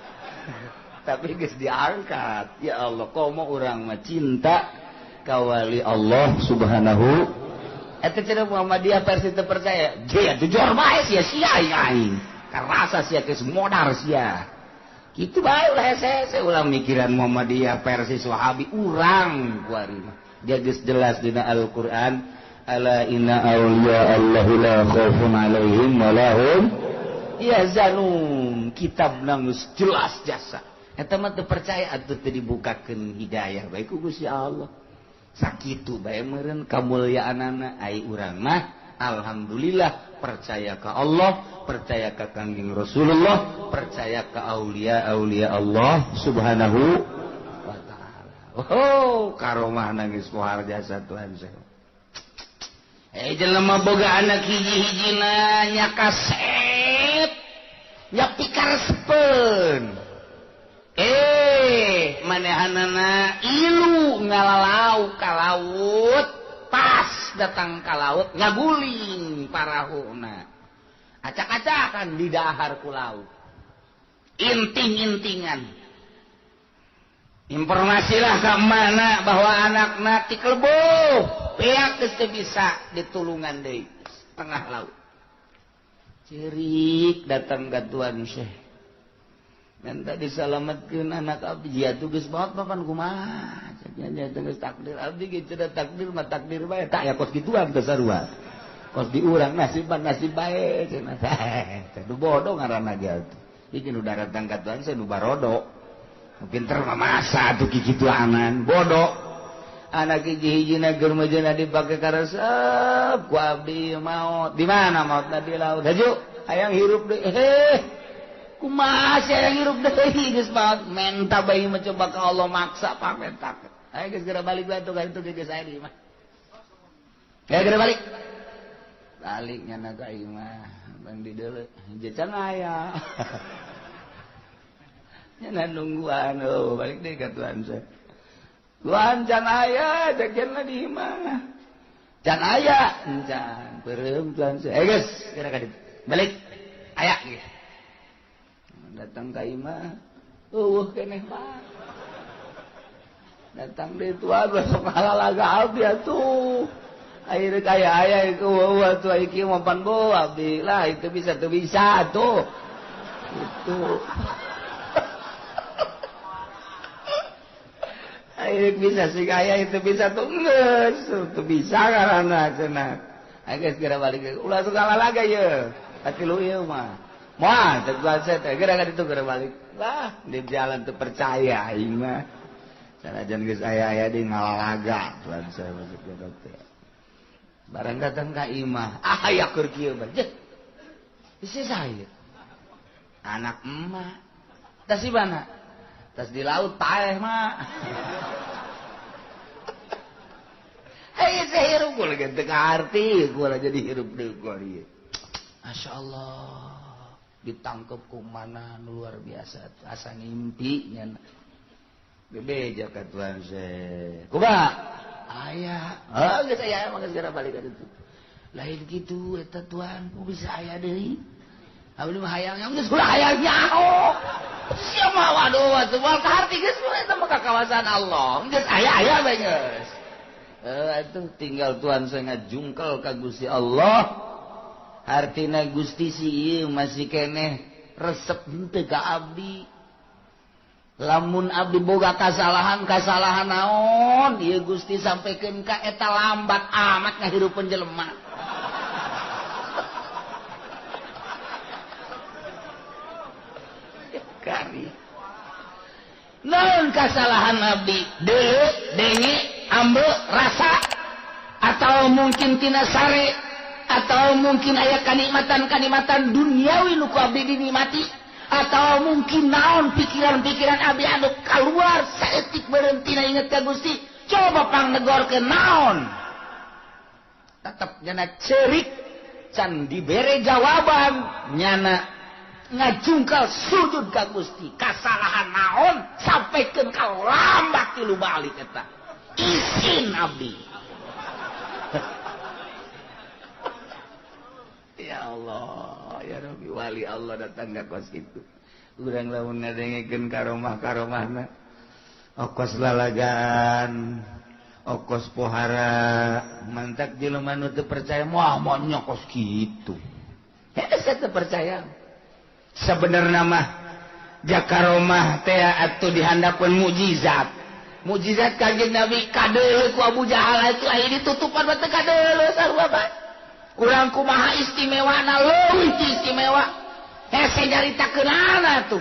Tapi geus diangkat. Ya Allah, komo urang mah cinta ka wali Allah Subhanahu. Eta cenah Muhammadiyah versi teu percaya. Je atuh jor bae sia sia aing. Karasa sia geus modar sia. Kitu bae ulah hese-hese ulah mikiran Muhammadiyah versi Wahabi urang kuari mah. Dia geus jelas dina Al-Qur'an, ala inna auliya Allahi la khaufun alaihim wa lahum yahzanun. Kitabna geus jelas jasa. Eta mah teu percaya atuh teu dibukakeun hidayah bae ku Gusti Allah. Sakitu bae meureun kamulyaanana ai urang mah alhamdulillah percaya ka Allah, percaya ka Kangjeng Rasulullah, percaya ka aulia-aulia Allah Subhanahu wa taala. Oh, karomah nangis pohar jasa Tuhan saya. Jelema boga anak hiji-hijina nya kasep, nya pikaresepeun. Manehanana ilu ngalalau ka laut, pas datang ka laut ngaguling parahuna. Acak-acakan di dahar ku laut. Inting-intingan. Informasilah ka mana bahwa anakna tikelbuh, pihak geus teu bisa ditulungan deui tengah laut. Cerik datang ka Tuan Syekh. Minta disalametkeun anak abdi ya tugas banget papan kumaha nya geus takdir abdi kitu da takdir mah takdir bae tak ya kos kituan teh sarua kos di urang nasib nasib bae cenah teh nu bodoh ngaranna ge atuh iki nu daratang ka Tuhan saya nu barodo pinter mah masa atuh kikituanan bodoh anak hiji-hijina keur mejeuna dipake karesep ku abdi maot di mana maotna di laut haju hayang hirup deui heh kumaha sia yang hirup deui geus maot menta bae mencoba ka Allah maksa pamentak ayo geus geura balik bae atuh ka itu geus aya di imah ya geura balik balik nyana ka imah bang di deuleu can aya nyana nungguan oh balik deui ka Tuhan saya Tuhan can aya jakeunna di imah can aya can peureum Tuhan saya geus geura ka ditu balik aya geus datang ka imah eueuh keneh mah datang deui tua besok halalaga abdi atuh ayeuna kaya aya ieu eueuh atuh ieu mah pan bo abdi lah itu bisa teu bisa atuh itu ayeuna bisa sih aya itu bisa tuh geus teu bisa karana cenah ayo geus geura balik ulah suka lalaga ieu katilu ieu mah Wah, teguhan saya geura ka ditu geura balik. Lah, di jalan teu percaya aing mah. Sanajan geus aya-aya di ngalalaga tuan saya masuk ke teh. Barang datang ka imah, ah aya keur kieu bae. Isi saya. Anak emak. Tas di mana? Tas di laut paeh mah. Hei, saya hirup gua lagi teu kaarti, gua jadi hirup deui gua ieu. Masya Allah. Ditangkep ku mana luar biasa asa ngimpi nya bebeja ka Tuhan se kumaha aya oh geus aya mah geus geura balik ka ditu lain kitu eta Tuhan ku bisa aya deui abdi mah hayang geus ulah hayang nyaho sia mah waduh atuh moal kaharti geus eta mah ka kawasan Allah geus aya aya bae geus Atuh tinggal Tuhan saya ngajungkel ka Gusti Allah. Artina Gusti si ieu masih keneh resep henteu ka abdi. Lamun abdi boga kasalahan naon ieu Gusti sampaikan ka eta lambat amat ngahirupeun jelema. Kari. Naon kasalahan abdi? Deuleu, denge, ambe, rasa, atau mungkin tina sare, atau mungkin aya kanikmatan-kanikmatan duniawi nu ku abdi dinikmati, atau mungkin naon pikiran-pikiran abdi anu keluar saeutik berhenti na inget ka Gusti, coba pangnegorkeun naon. Tetep nyana cerik can dibere jawaban, nyana ngajungkal sujud ka Gusti, kasalahan naon sampaikan ka lambat tilu balik eta isin abdi. Ya Allah, ya Rabbi, wali Allah datang ka kos kitu. Urang lamun ngadengekeun karomah-karomahna, okos lalagan, okos pohara, mantak jelema nu teu percaya moal moal kos kitu. Hese teu percaya. Sebenarnya mah jakaromah teh atuh dihandapeun mukjizat. Mukjizat Kanjeng Nabi kadeuleu ku Abu Jahal itu aya ditutupan mah teu kadeuleu sarua bae. Urang kumaha istimewana leuwih istimewa. Hese nyaritakeunana tuh.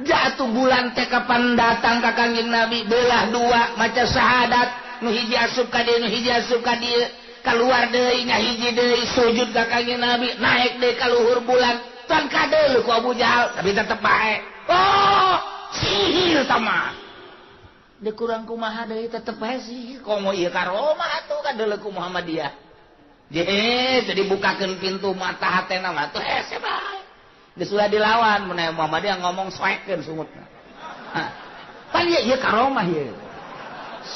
Jatuh bulan teh kapan datang ka Kanjeng Nabi belah dua maca syahadat, nu hiji asup ka dieu, nu hiji asup ka dieu, kaluar deui ngahiji deui sujud ka Kanjeng Nabi, naik deui ka luhur bulan. Tuan kadeuleu ku Abu Jahal tapi tetep bae. Oh, sihir tama. Deuk kurang kumaha deui tetep bae sihir. Komo ieu karomah atuh kadeuleu ku Muhammadiyah. Jadi bukakeun pintu mata hatena mah tuh hese bae. Geus ulah dilawan mun aya Muhammadiyah ngomong soekeun sungutna. Hah. Pan ieu ieu karomah ieu.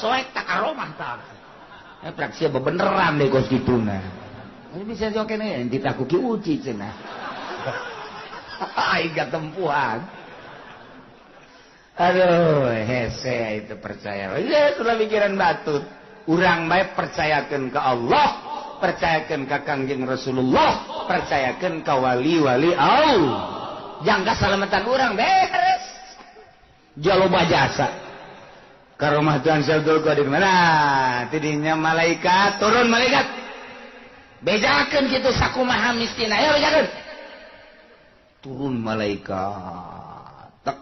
Soek tak karomah tah. Praksi bebeneran deh kos kituna. Ini bisa joke nih, enti ku ki uci cenah. Aing tempuhan. Aduh, hese itu percaya. Ya, sudah pikiran batut. Urang bae percayakeun ke Allah, percayakeun ka Kangjeng Rasulullah, percayakeun ka wali-wali Allah. Jangka salamatan urang beres. Jaloba jasa. Karomah Tuhan Syekh Qadir mana? Tidinya malaikat, turun malaikat. Bejakeun kitu sakumaha mistina. Ayo bejakeun. Turun malaikat. Tek.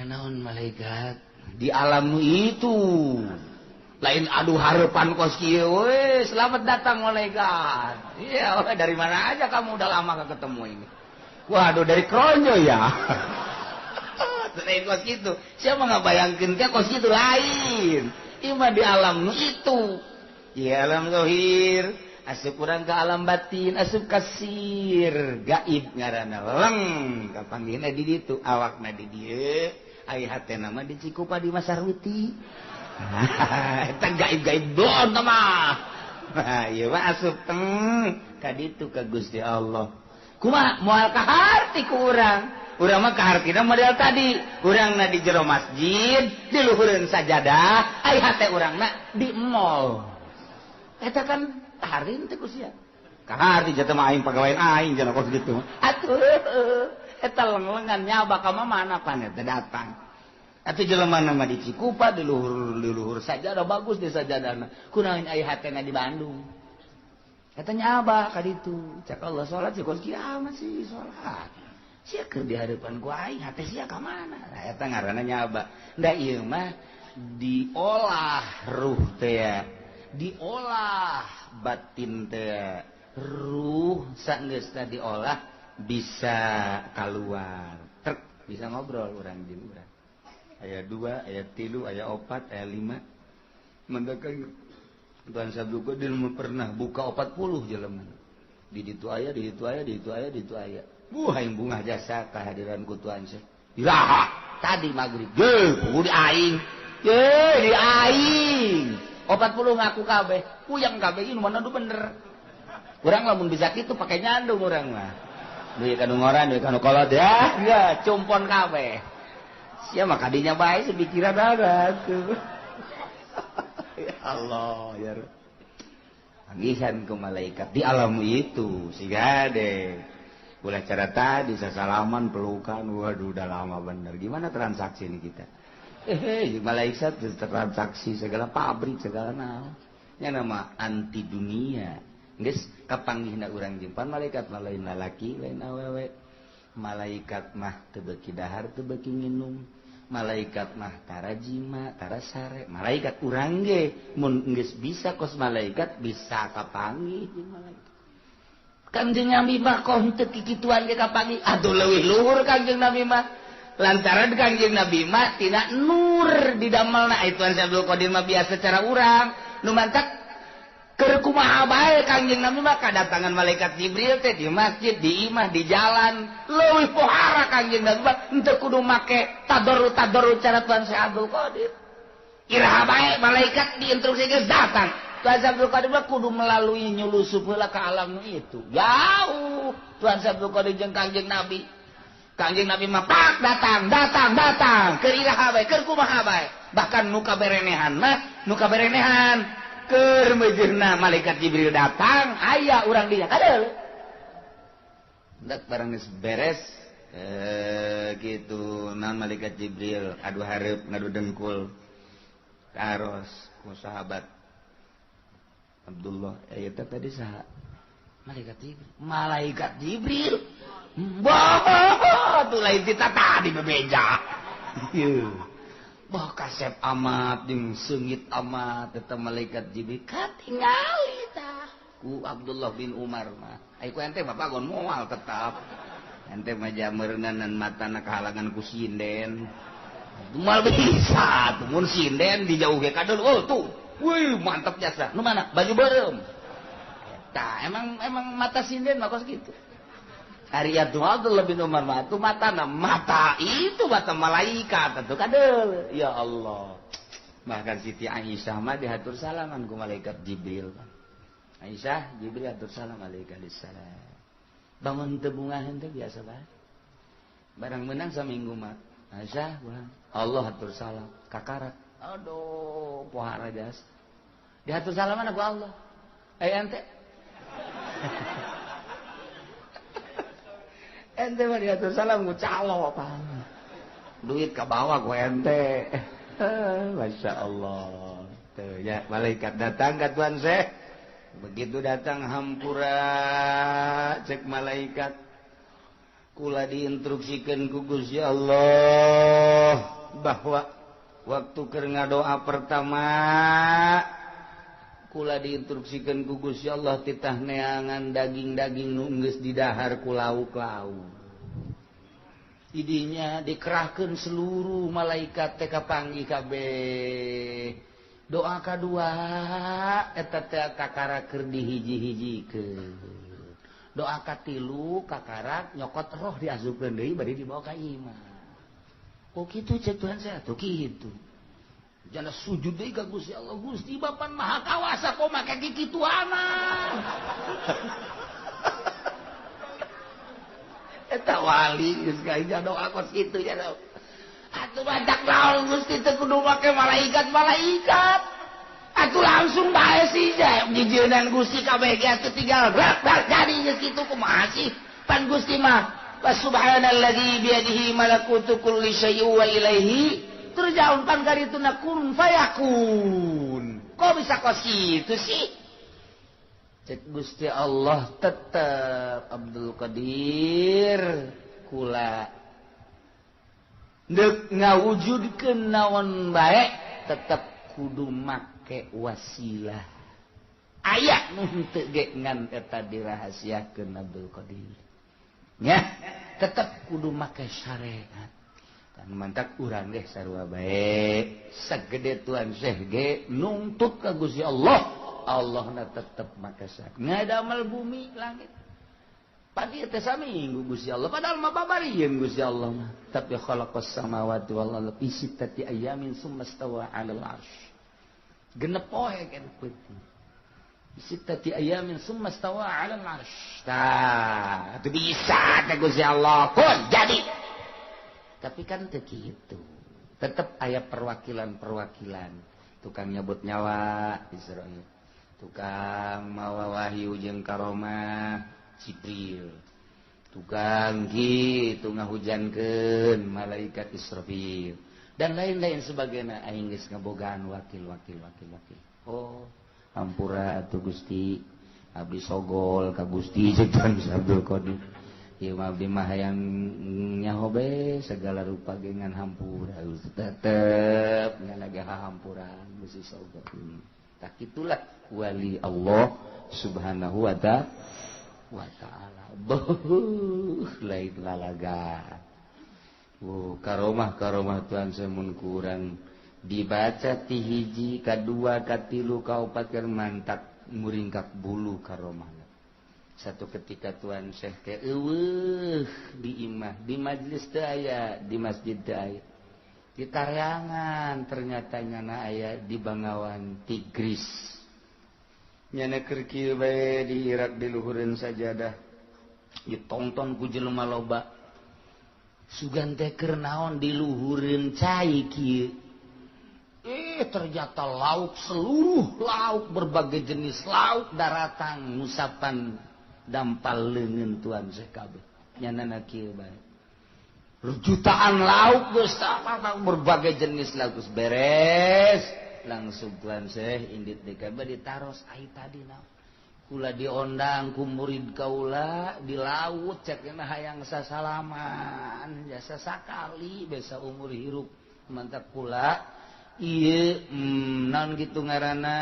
Naon malaikat di alam itu. Lain aduh harapan kos kieu we, selamat datang malaikat. Iya, dari mana aja kamu udah lama gak ketemu ini. Waduh, dari Kronjo ya. Lain kos kitu. Siapa nggak bayangkeun teh kos kitu lain. Ieu mah di alam itu. Di alam zahir, asup urang ke alam batin, asup kasir, gaib ngaranna leng kapanggihna di ditu, awakna di dieu, ai hatena mah di Cikupa di Masarwiti. Eta gaib-gaib doon mah. Nah, ieu mah asup teng ka ditu ka Gusti Allah. Kumaha moal kaharti ku urang. Urang mah kahartina model tadi, urangna di jero masjid, di luhureun sajadah, ai hate urangna di mall. Eta kan kaharti teh ku sia. Kaharti jatuh mah aing pagawean aing cenah kos kitu. Atuh eta leng-lengan nyaba ka mana pan eta datang. Atuh jelema mah di Cikupa di luhur sajadah bagus di sajadahna. Kunaon aya hatena di Bandung. Eta nyaba ka ditu. Cak Allah salat sih kos kiamat sih salat. Sia keur di hadapan ku aing hate sia ka mana? Nah, eta ngaranna nyaba. Da ieu mah diolah ruh teh. Diolah batin teh, ruh sanggeusna diolah bisa keluar trek, bisa ngobrol urang jeung urang. Aya 2, aya 3, aya 4, aya 5. Mendakan Tuhan Sabtu Qadir pernah buka 40 jelema. Di ditu aya, di ditu aya, di ditu aya, di ditu aya. Buah aing bungah jasa kehadiran ku Tuhan Syekh. Iraha tadi magrib. Ge, di aing. Ge, di aing. 40 ngaku kabeh, puyeng kabeh ini mana bener. Urang lamun bisa kitu pakai nyandung urang mah. Duit kanu ngoran, duit kanu kolot ya, ya cumpon kabeh. Sia mah kadinya bae sepikiran ada tuh. Ya Allah ya Rabb. Panggihan ke malaikat di alam itu siga deh. Ulah cara tadi sasalaman pelukan, waduh udah lama bener. Gimana transaksi ini kita? Malaikat transaksi segala pabrik segala naon. Nya nama anti dunia. Geus kapanggihna urang jempan malaikat mah lain lalaki lain awewe. Malaikat mah teu beuki dahar teu beuki nginum. Malaikat mah tara jima tara sare. Malaikat urang ge mun geus bisa kos malaikat bisa kapanggih jeung malaikat. Kangjeng Nabi mah kok henteu kikituan ge kapanggih. Aduh leuwih luhur Kangjeng Nabi mah. Lantaran Kangjeng Nabi mah tina nur didamelna. Itu Abdul Qadir mah biasa cara urang. Nu mantak keur kumaha bae Kangjeng Nabi mah kadatangan malaikat Jibril teh di masjid, di imah, di jalan. Leuwih pohara Kangjeng Nabi mah henteu kudu make tadarru-tadarru cara Tuan Syekh Abdul Qadir. Iraha bae malaikat diinstruksi geus datang. Tuan Syekh Abdul Qadir mah kudu melalui nyulusup heula ka alam itu. Jauh Tuan Syekh Abdul Qadir jeung Kangjeng Nabi. Kangjeng Nabi mah pak datang, datang, datang. Keur iraha bae, keur kumaha bae. Bahkan nu kaberenehan mah, nu kaberenehan keur meujeuhna malaikat Jibril datang, aya urang dinya kadeul. Ndak barang geus beres gitu naon malaikat Jibril adu hareup ngadu dengkul. Karos ku sahabat Abdullah, eta tadi saha? Malaikat Jibril. Malaikat Jibril. Bah, tuh lain tita tadi bebeja. Bah kasep amat jeung seungit amat eta malaikat Jibril katingali tah ku Abdullah bin Umar mah. Ai ku ente bapak gon moal tetap. Ente mah jameureunnan matana kahalangan ku sinden. Moal bisa tuh mun sinden dijauh ge kadul. Oh tuh. Wih, mantap jasa. Nu mana? Baju beureum. Tah, emang mata sinden mah kos kitu. Ari Abdullah bin Umar mah tuh matana mata itu mata malaikat atuh kadeul. Ya Allah. Bahkan Siti Aisyah mah dihatur salaman ku malaikat Jibril. Aisyah, Jibril hatur salam alaika salam. Bangun teu bungaheun teh biasa bae. Barang menang saminggu mah. Aisyah, Allah hatur salam kakarak. Aduh, pohara jas. Dihatur salaman ku Allah. Ente. Ente mah diatur salam ku calo apa. Duit ka bawah ku ente. Masya Allah. Tuh ya, malaikat datang ka Tuan Syekh. Begitu datang hampura cek malaikat. Kula diinstruksikeun ku Gusti Allah bahwa waktu keur ngadoa pertama kula diinstruksikeun ku Gusti Allah titah neangan daging-daging nu geus didahar ku lauk-lauk. Idinya dikerahkeun seluruh malaikat teh kapanggih kabeh. Doa kadua eta teh kakara keur dihiji-hijikeun. Doa katilu kakarak nyokot roh diasupkeun deui bari dibawa ka imah. Kok kitu cek Tuhan saya tuh kitu. Jana sujud deui ka Gusti Allah, Gusti Bapan Maha Kawasa kok make kikituanan. Eta wali geus ka doa kos kitu ya. Atuh badak naon Gusti teu kudu make malaikat-malaikat. Atuh langsung bae sih jijeunan Gusti kabeh ge atuh tinggal brak brak jadi geus kitu kumaha sih? Pan Gusti mah wa subhanalladzi biyadihi malakutu kulli syai'in wa ilaihi turja'un, pan karituna kun fayakun. Kok bisa kos kitu sih? Cek Gusti Allah tetep Abdul Qadir kula deuk ngawujudkeun naon bae tetep kudu make wasilah. Aya nu henteu ge ngan eta dirahasiakeun Abdul Qadir. Nya tetep kudu make syariat. Dan mantak urang ge sarua bae sagede Tuan Syekh ge nungtut ka Gusti Allah. Allahna tetep make syariat. Ngadamel bumi langit. Pagi teh saminggu Gusti Allah, padahal mah babarieun Gusti Allah mah. Tapi khalaqas samawati wal arda fi sittati ayamin summa stawa 'alal 'arsy. Genep poe kan peuting. Sittati ayamin summa stawa 'alal 'arsy. Tah, itu bisa teh Gusti Allah kun jadi. Tapi kan teu kitu. Tetep aya perwakilan-perwakilan. Tukang nyabut nyawa Israil, tukang mawa wahyu jeung karomah Jibril, tukang kitu ngahujankeun malaikat Israfil dan lain-lain sebagainya. Aing geus ngabogaan wakil wakil wakil wakil. Oh, hampura atuh Gusti, abdi sogol ka Gusti. Cek Tuan Abdul Qadir, ieu mah abdi mah hayang nyaho be segala rupa gengan hampura, tetep ngan ge hahampuran bisi sogol. Tah kitulah wali Allah Subhanahu wa ta'ala. Beuh, lain lalaga. Oh, karomah karomah Tuhan semun kurang dibaca ti hiji kadua katilu kaopat kan mantap muringkak bulu karomah. Satu ketika Tuan Syekh teh eueuh di imah, di majlis teu aya, di masjid teu aya, di Taryangan ternyata nyana aya di Bangawan Tigris. Nyana keur kieu bae di Irak di luhureun sajadah, ditonton ku jelema loba. Sugan teh keur naon di luhureun cai kieu? Ternyata lauk, seluruh lauk, berbagai jenis lauk daratang ngusapan dampal leungeun Tuan Syekh kabeh. Nyanana kieu bae, jutaan lauk geus, berbagai jenis lauk geus beres. Langsung Tuan Syekh indit deui kabeh ditaros, "Ai tadi naon?" "Kula diondang ku murid kaula di laut, cek hayang sasalaman jasa sakali besa umur hirup. Mantap kula ieu naon kitu ngaranna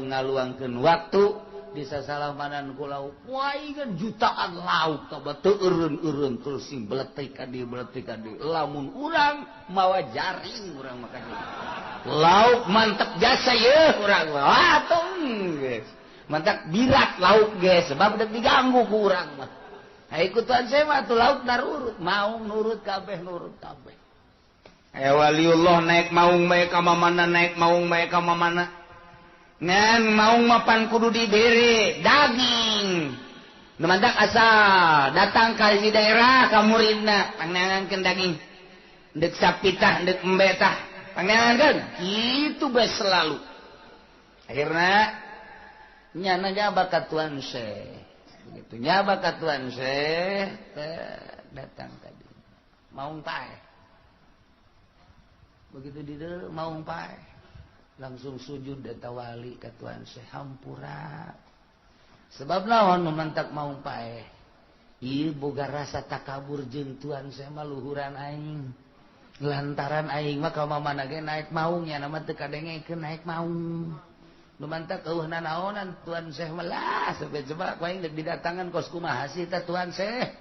ngaluangkeun waktu di sasalamanan ku lauk." Wah, kan jutaan lauk coba teu eureun-eureun terus sing beletik ka dieu, beletik ka dieu. Lamun urang mawa jaring urang makanya lauk mantep jasa ye urang mah atuh geus mantap birat lauk geus sebab udah diganggu ku urang mah. Hai ku Tuan saya mah tuh lauk narurut mau nurut kabeh, nurut kabeh. Aya waliullah naik maung bae ka mamana, naik maung bae ka mamana. Ngan maung mapan kudu dibere daging. Nu mantak asal datang ka hiji daerah ka muridna pangneangankeun daging. Deuk sapitah, deuk embe tah, pangneangankeun. Kitu bae selalu. Akhirna nyana nyaba ka Tuan Syekh. Begitu nyaba ka Tuan Syekh datang tadi. Maung paeh. Begitu di maung paeh, langsung sujud eta wali ka Tuan Syekh, hampura. Sebab naon memantak maung paeh? Ieu boga rasa takabur jeung Tuan Syekh mah luhuran aing. Lantaran aing mah ka mamana ge naik maung, nya mah teu kadengekeun naik maung. Nu mantak eueuh nanaonan Tuan Syekh mah lah sampe coba ku aing deuk didatangan kos kumaha sih tah Tuan Syekh.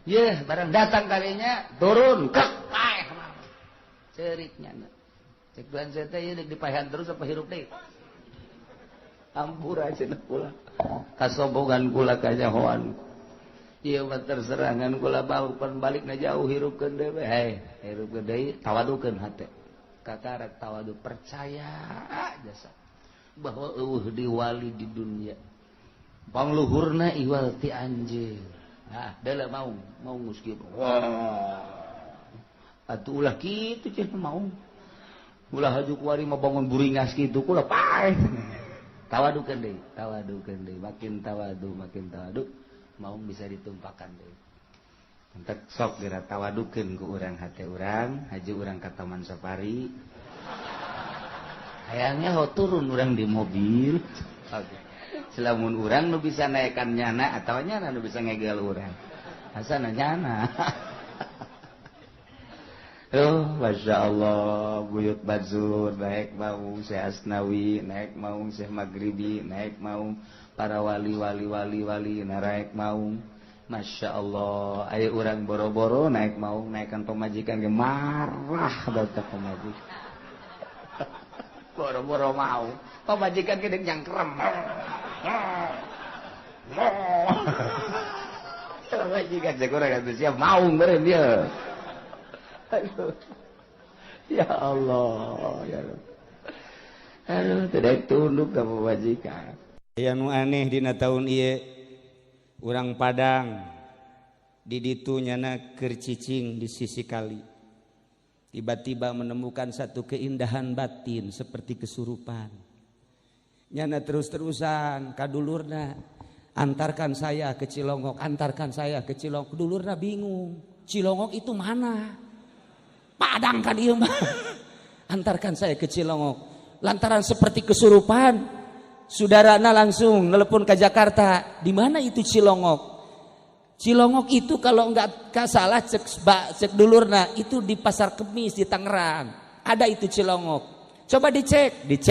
Yeuh barang datang kalinya turun kek paeh ceriknya. Cek Tuan Syekh teh ieu deuk dipaehan terus apa hirup deui? Ampura cenah kula. Kasombongan kula kanyahoan. Ieu mah terserangan kula bau pan balikna jauh hirupkeun deui we. Hei, hirupkeun deui tawadukeun hate. Katarak tawadu percaya jasa bahwa eueuh di wali di dunia. Pangluhurna iwal ti anjeun. Nah, deuleu maung, maung geus kieu. Wah. Atuh ulah kitu cenah maung. Ulah haju kuari mah bangun buringas kitu kula paeh. Tawadukeun deui, tawadukeun deui, makin tawadu, makin tawadu, maung bisa ditumpakan deui. Entek sok geura tawadukeun ku urang hate urang, haji urang ka Taman Safari. Hayangnya ho turun urang di mobil. Oke. Selamun urang nu bisa naekan nyana atawa nyana nu bisa ngegel urang. Asana nyana. Oh, Masya Allah, Buyut Bazur naik maung, Syekh Asnawi naik maung, Syekh Maghribi naik maung, para wali wali wali wali naik maung. Masya Allah, ayo urang boro-boro naik maung, naikkan pemajikan ge marah baca pemajikan. Boro-boro mau, pemajikan ge nyangkrem. Pemajikan cek urang atuh siap maung beureum ieu. Aduh. Ya Allah, ya Allah. Aduh, tidak tunduk ka pemajikan. Aya nu aneh dina taun ieu, urang Padang di ditu nyana keur cicing di sisi kali. Tiba-tiba menemukan satu keindahan batin seperti kesurupan. Nyana terus-terusan kadulurna, "Antarkan saya ke Cilongok, antarkan saya ke Cilongok." Dulurna bingung, "Cilongok itu mana? Padang kan ieu mah." "Antarkan saya ke Cilongok." Lantaran seperti kesurupan, saudarana langsung nelpon ke Jakarta, "Di mana itu Cilongok?" Cilongok itu kalau nggak salah cek cek dulurna itu di Pasar Kemis di Tangerang. Ada itu Cilongok. Coba dicek, dicek.